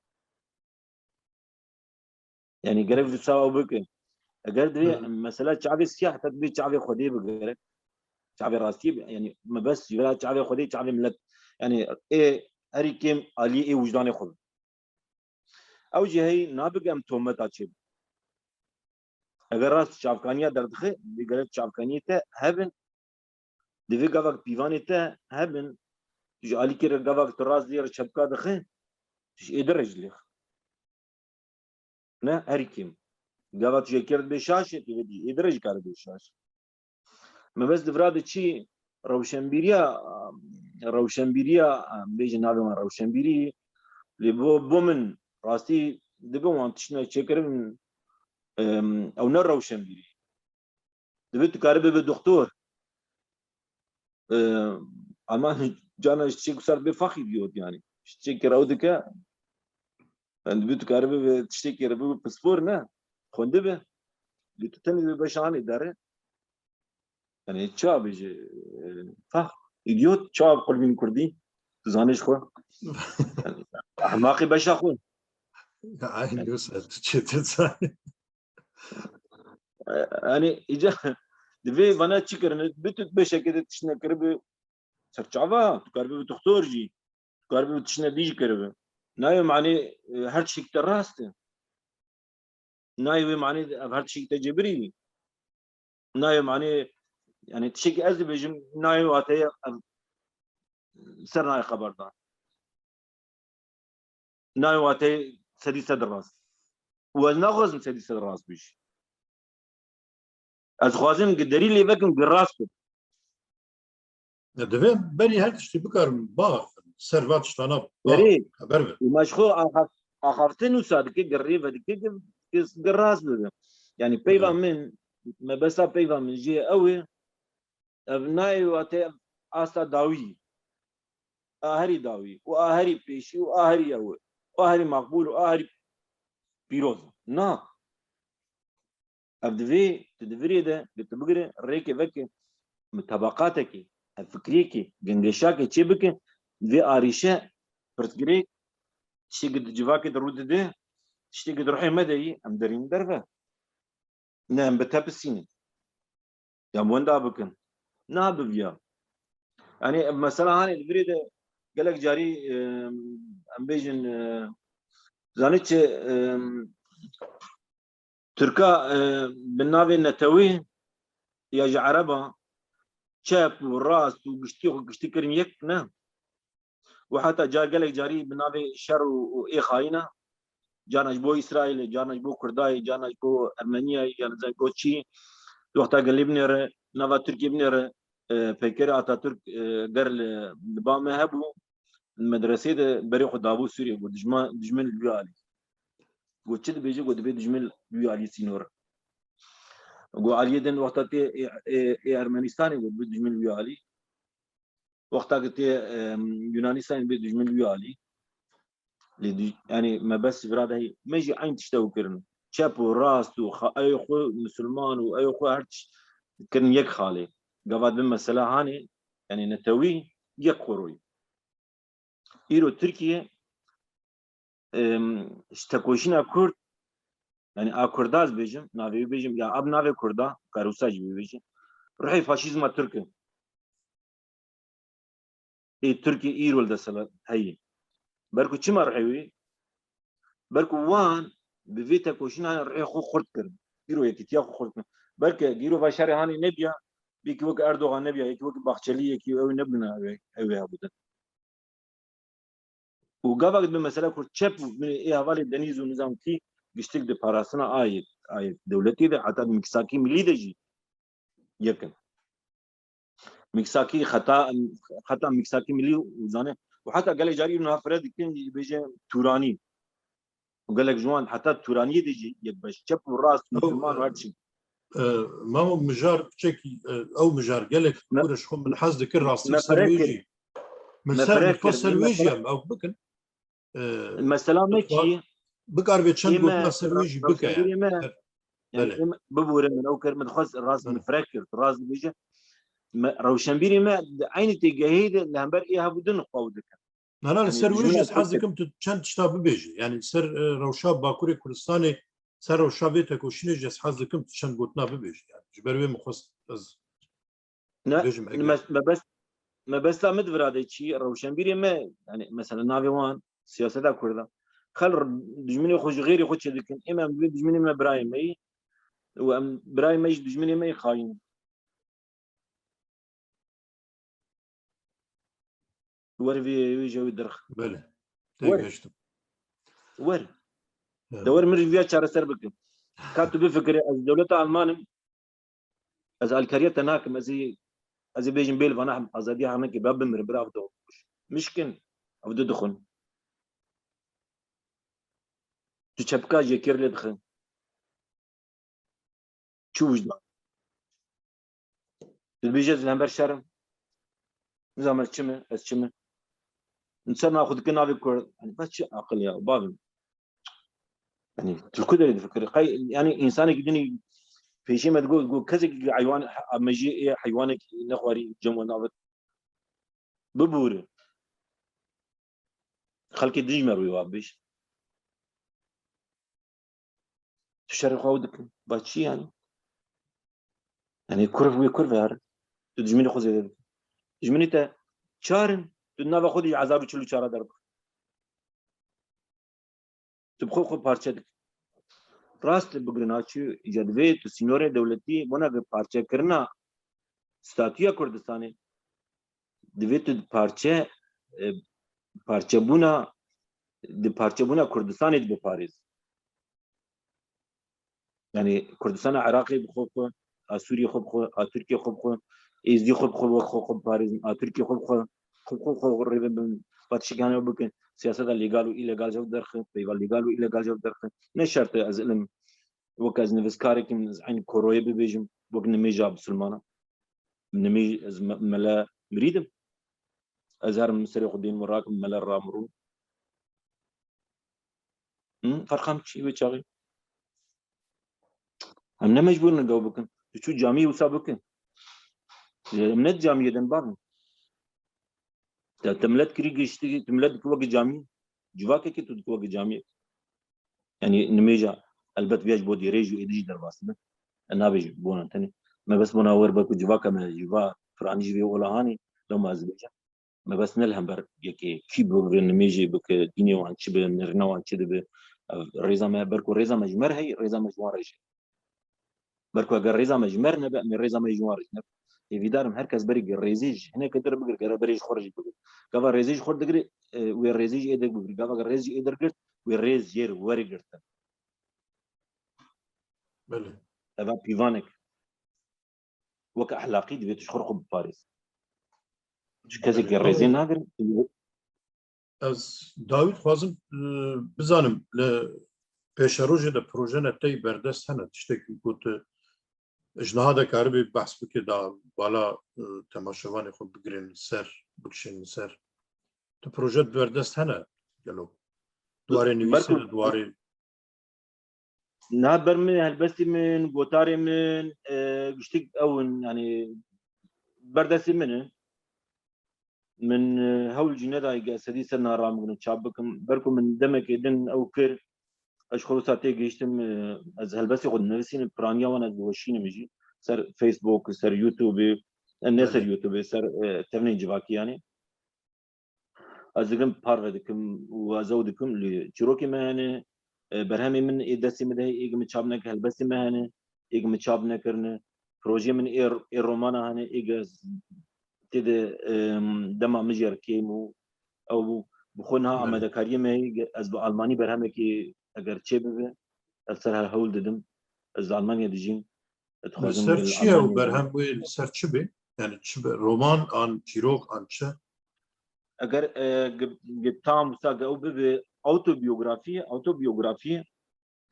Yani gerek tu çawa bike. Eger divê, hı hı, mesela çavê siyah, heta divê çavê Xwedê bigere. Çavê rastiyê bi-, yani mebest ji vira çavê Xwedê, çavê millet. Yani ê herî kêm aliyê ê wijdanê xwe be. Ew jî heyî nabik em tometa çê bikin. Eger rast çavkaniya derdixe, divê gerek çavkaniyê te hebin, divê gavak pîvanê te hebin, tu ji alîkê re gavak tu rast lê re çepka dixe, tu ji êdî re jî lêx. Ne, herî kêm. Gava tu jê kir dibe şaş e, tu vê dî êdî re jî kare bê şaş. Mebest di vira de çi rewşenbîriya, rewşenbîriya, em bêjin navê wan rewşenbîrî, lê bo, bo min rastî dibin wan tiştine çêkirin, em, ew ne rewşenbîrî. Divê tu karî bibe doktor. Em, ama cana ji çek ser bê faxî diyot yani. Ji çek kira ew dike, yani divê tu karî bibe tiştekî re bibe pispor ne. Xwendî be. Lê tu tenê dibe beşa hanê dere. Yani ça bêje, e, fah, idiot, ça bi qulbîn kurdî, tu zanî ji xwe. Yani, ehmaqê beşa xwe. Aynı o sen, çetin sen. E, yani, îca, divê vana çi kirine, bi tu beşekê de tiştine kiribi, serçava, tu karibi bi doktor jî, tu karibi bi tiştine dî jî kiribi. Nayê manê, e, her tiştek te rast e. Nayê wê manê ev her tiştek te cêbirî. Nayê manê, yani tiştekî ez dibêjim, nayê wateye ev ser nayê xeberdan. Nayê wateye sedî sed rast. Û ez naxwazim sedî sed rast bî jî. Ez xwazim ki derî lê vekim ki rast bim. Ya divê berî her tiştî bikarim baxifin. Ser va tiştana ba-, berî, xeber be. Û me ji xwe axaf-, axaftin wisa dike, girrê vedike, gi-, gi-, gi rast bibe. Yani peyva, hı, min, mebesta peyva min jê ew e, ev nayê wate asta dawî. A herî dawî û a herî pêşî û a herî ew e. A herî maqbûl û a herî pîroz e. Na. Ev divê, tu di virê de, bi tu bigire, rêke veke, mutabaqatekê, hevfikriyekê, gengeşakê çê bike, divê arîşe, pirsgirêk, tiştekî di civakê de rû dide, tiştekî di ruhê me de yî, em derîn derve. Ne em bitepisînin. Ya wenda bikin. Na biviya. Yani mesela hanê di virê de gelek carî, e, em bêjin, e, zanî çi, e, Tirka, e, bi navê netewî, ya ji Ereba çep û rast û giştî xwe giştî kirin yek ne. Û heta car gelek carî bi navê şer û, û ê xayîna, carna ji bo Îsraîlê, carna ji bo Kurdayê, carna ji bo Ermeniyayê, carna ji bo çî, wexta gelê binêre, nava Tirkiyê binêre, e, peykerê Atatürk, e, ger li, li ba me hebû, li medresê de berê xwe dabû Sûriyê, got, dijma-, dijmin li wî alî. Got, çi dibêje? Got, dibê dijmin li wî alî sînor. Got, aliyê din wexta tê ê, ê, ê Ermenistanê, got, dibê dijmin li wî alî. Wexta ki tê, em, Yunanistanê, dibê dijmin li wî alî. Lê di-, yanî me bes vira de heyî, me jî eyn tişt ew kirin. Çep û rast û xa-, ey xwe misilman û ey xwe her tişt kirin yek xalê. Gava dibe mesela hanê, yanî netewî yek xwe royî. Îro Tirkiye, em, ji tekoşîna Kurd, yanî a Kurda ez bêjim, navê wî bêjim, ya ab navê Kurda, Karusa jî bêjim, ruhê faşîzma Tirk e. Ê Tirkî îro li desthilat heye. Belku çima rihê wî? Belku wan bi vê tekoşîna rihê xwe xurt kirin. Îro yekîtiya xwe xurt kirin. Belke îro va şerê hanê nebiya, yekî wek Erdogan nebiya, yekî wek Bahçelî, yekî ew nebûna ew, ew ê hebûtin. Û gava dibe mesela ku çep û ê hevalê Denîz û nizam kî giştik di parastina ayê, ayê dewletê de, heta di mîksakî milî de jî yek in. Mîksakî xeta, xeta mîksakî milî û zane û heta gelek carî niha fire dikin, bêje Tûranî. Û gelek ji wan heta Tûraniyê de jî yek beş. Çep û rast, Ew, misilman û her çi. E, Mamo mijar piçekî, e, ew mijar gelek Me-, kûr e ji xwe min hez dikir rastî me ser wê jî. Min ser, min xwest ser wê jî em ew bikin. E, Mesela me çi ye? Bikar vê çend gotina ser wê jî bike. Rewşenbîrê me, yani, bibûre min ew kir, min dixwest rast min fireh kir, tu rast dibêje. Me, rewşenbîrê me di eynî têgehê de li hember ê hev û din xwe ew dikin. Na, na, li ser wê jî ez hez dikim tu çend tişta bibêjî. Yani ser, e, rewşa Bakurê Kurdistanê, ser rewşa vê tekoşînê jî ez hez dikim tu çend gotina bibêjî. Yani ji ber wê min xwest ez Ne, bêjim, ne, ege mes-, mebest-, mebesta min di vira de çi? Rewşenbîrê me, yani mesela navê wan siyaseta Kurda. Xelk dijminê xwe ji xêrê xwe çêdikin. Êm em divê dijminê me birayê me yî. Û em birayê me jî dijminê me yî xayîn. Wer vê, vê je wê dirx. Belê. Wer. Têgihiştim. Wer. Evet. De wer min ji viya çareser bikin. Ka tu bifikire, ez dewleta Alman im, ez alkariya te nakim, ez ê, ez ê bêjim bêl vana hem azadiya hemekê ba bimirim, bira ev de mişkin, ev de dixwin. Tu çepka jê kêr lê dixin. Çi wijdan? Tu dibêjî ez li hember şer im? Nizam ez çi me? Ez çi me? Min ser nav xwe dike navê Kurd. Yanî, bes çi aqil ya, bavê min. Yanî, tu li ku derê difikirî? Qey, yanî, însanekî dinî pêşê me digot, got, kesekî heywan, mejiyê ê heywanekî nexwarî cem we navê. Bibûre. Xelkê dijî me rûyê wa bibêje. Tu şerê xwe ew dikin. Ba çi yani? Yani kurv wê kurv e her. Tu dijminê xwe zêde dikin. Dijminê te çar in, tu nava xwe de ji hezar û çil û çar derbixe. Tu bi xwe xwe parçe dikin. Rast e, bigrin a çi, îca divê tu sînorê dewletî bona ve parçekirina statûya Kurdistanê, divê tu parçe, e, parçebûna, di parçebûna Kurdistanê de biparêz. Yani Kurdistana Iraqê bi xwe xwe, a Sûriyê xwe bi xwe, a Tirkiyê xwe bi xwe, Êzdî xwe bi xwe wek xwe xwe biparêzin, a Tirkiyê xwe bi xwe, xwe bi xwe xwe rêve bin, va tiştekî hene bikin, siyaseta legal û îlegal jew derxin, peyva legal û îlegal jew derxin. Ne şert e ez ilim, wek ez nivîskarekî min, ez eynî koroyê bibêjim, wek nimêja bisilmana. Nimêj, ez me-, mele mirîd im. Ez herim serê xwe dîn min rakim, mele ramirûn. Hı? Ferqa min çi wê çaxê? Em ne mecbûr in ew bikin. Tu çû camiyê wisa bikin. Em ne di camiyê de ne bavê. Te, te milet kirî giştî, tu milet dikî wekî camiyê. Civakekî tu dikî wekî camiyê. Yanî nimêja elbet viya ji bo dêrê jî êdî jî derbas dibe. E, nabêjim bona tenê. Me bes bona wer be ku civaka me jî va piranî jî vê ola hanê, lewma ez dibêjim. Me bes ne li hember yekê kî bi vê nimêjê bike, dînê wan çi be, nirina wan çi dibe. Ev rêza me, ber ku rêza me ji me re heye, rêza me ji wan re jî. Ber ku eger rêza me ji me re nebe, em ê rêza me jî ji wan re jî nebe. Hêvîdar im her kes berî rêzê ji hinekê dir bigir, gere berê ji xwe re jî bigir. Gava rêzê ji xwe re digirê, e, wê rêzê ji ê dir bigir. Gava rêzê ji ê dir girt, wê rêz jê re were girtin. Belê. Eva pîvanek. Weke ehlaqî divê tu ji xwe re xwe biparêz. Ji kesekî Belê. Rêzê nagire. Ez dawî dixwazim, e, bizanim li pêşerojê de projene te yî berdest hene, tiştekî ku tu ji niha de karibî behs bike da bala, e, temaşevanê xwe bigirên li ser, bikişên li ser. Tu proje berdest hene gelo? Di warê nivîsê de, di warê Niha ber min, helbestî min, gotarê min, e, giştik ew in, yani berdestê min in. Min, e, hewl jî nedayê ge sedî sed niha ramigirin çap bikim. Ber ku min demekê din ew kir, ez ji xwe wisa tê gihiştim, e, ez helbestê xwe dinivîsînim, piraniya wan ez diweşînim jî. Ser Facebook, ser YouTube, e, ne ser YouTube, ser, e, tevnên civakî yani. Ez dikim parve dikim û ez ew dikim, lê çîrokê me hene, e, berhemê min ê destê min de heye, ê gi min çap neke, helbestê me hene, ê gi min çap nekirine, projeyê min ê, ê romana hene, ê gi ez tê de, em, dema min jî erkêm û ew bû. Bi xwe niha Belê. amadekariyê me heye, ez bi almanî berhemekê eger çêbibe, ez ser hewl didim. Ez li Almanya dijîm. Ez Li dixwazim ser li çi ye û Almanya berhem wê li ser çi be? Yani çi be? Roman an çîrok an çi? Eger, e, gi, gi tam wisa ge ew bibe autobiyografî, autobiyografî,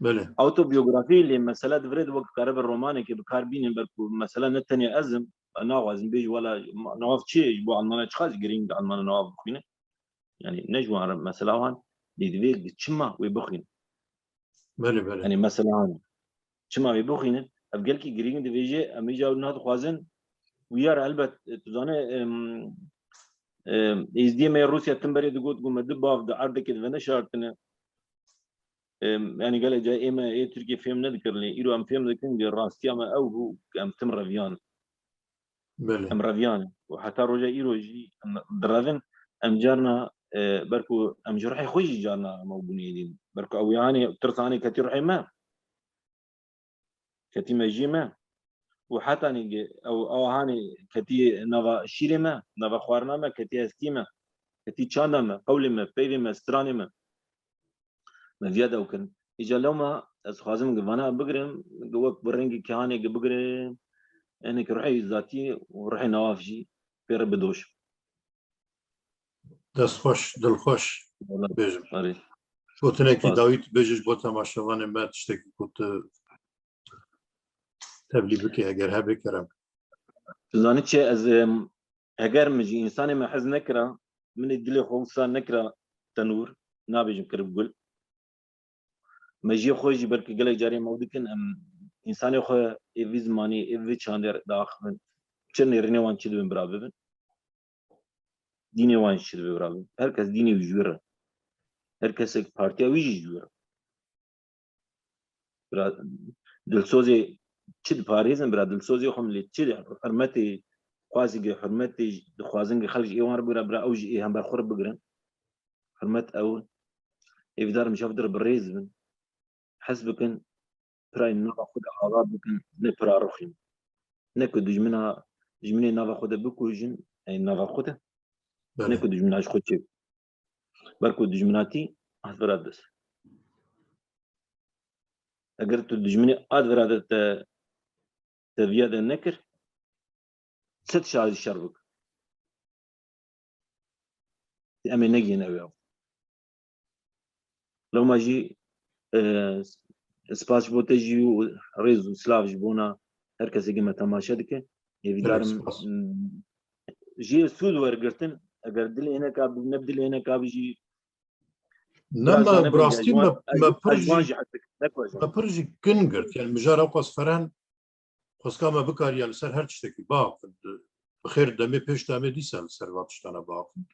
Belê. autobiyografî lê mesela di virê de wek karibe romanekê bi kar bînin, ber ku mesela ne tenê ez im, naxwazim bêjî wela ma-, nav çi ye, ji bo Almana çiqas girîng di Almana nav bixwîne. Yani ne ji wan re mesela wan lê divê çima wê bixwîne. Belê, belê. Yani mesela hani çima wê bixwînin? Ev gelkî girîng divêje, em îca niha dixwazin. We are elbet, e, tu zane, em, em, êzdiyê me Rûsya tim berê digot, got me du bav di erdekê de veneşartine. Em, yani gelek ca ê me ê Tirkiyê fêm nedikirin, lê îro em fêm dikin, rastiya me ew bû, em tim reviyan. Belê. Em reviyan. Û heta roja îro jî em direvin, em carna, e, ber ku em ji ruhê xwe jî carna em ew bûnê dîn. Ber ku ew yanê tirsa hanê ketî ruhê me. Ketî mejiyê me. Û heta nî ge-, ew, ew hanê ketî nava şîrê me, nava xwarina me, ketî hestî me, ketî çanda me, qewlê me, peyvê me, stranê me. Me viya dew kirin. Îca lewma ez xwazim gi vana bigirim, gi wek bi rengê kehanê gi bigirim. Enê ki ruhê zatî û ruhê newaf jî pê re bidoşim. Dest xweş, dil xweş bêjim. Erê. Gotinekî Spas. Dawîd bêje ji bo temaşevanê me tiştekî ku tu tevlî bike eger hebe kerem. Tu zanî çi ez, em, heger min ji însanê me hez nekira, min ê dilê xwe wisa nekira tenûr, nabêjim kirib gul. Mejiyê xwe jî belkî gelek carê em ew dikin, em însanê xwe ê vî zimanî, ê vî çandê diaxivin. Çi nêrînê wan çi dibin bira bibin. Dînê wan jî çi dibe bira bibin. Her kes dînê wî ji wî re. Her kesek partiya wî jî ji wî re. Bira, dilsozê çi diparêzin, bira dilsozê xwe milê çi hurmetê, xwazî ge hurmetê dixwazin ge xelk ji ê wan re bigire, bira ew jî ê hember xwe re bigirin. Hurmet ew in. Hêvîdar im ji hev dir bi rêz bin. Hez bikin, pirayên nava xwe de ava bikin, ne pira rixîn. Ne ku dijmina, dijminê nava xwe de bikujin, ey nava xwe de. Ne Belê. ku dijmina ji xwe çêk. Ber ku dijminatî hat vera dest. Eger tu dijminê hat vera de te, te viya de nekir, sed şahî şer bik. Em ê negihîn ew ya. Lewma jî, e, spas ji bo te jî û rêz û silav ji bona her kesê ke me temaşe dike. Hêvîdar im, Gelek spas. m, jê sûd wergirtin. Eger dilê hineka bi, ne bi dilê hineka bi jî Ne, biraz me zane bi rastî ji wan, me, me pir ez ji wan jî, jî hez dikim. Ne ku ez me pir jî kin girt. Yani mijara xwe ez feren, xwezka me bikariya li ser her tiştekî biaxivin. Bi xêr demê pêş demê dîsa li ser van tiştana biaxivin.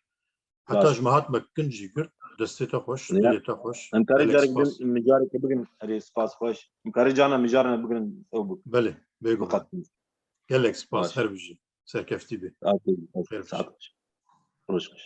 Heta Baş. ji me hat me kin jî girt. Destê te xweş, Ya. dilê te xweş. Em karê Gelek carek spas. din mijareke bigrin. Erê spas xweş. Em karê carna mijarna bigrin ew bik. Belê, bêguman. Biqat. Gelek spas, Baş. her bijî. Serkeftî bê. Saet xweş. Xêr Saet xweş. Roj xweş.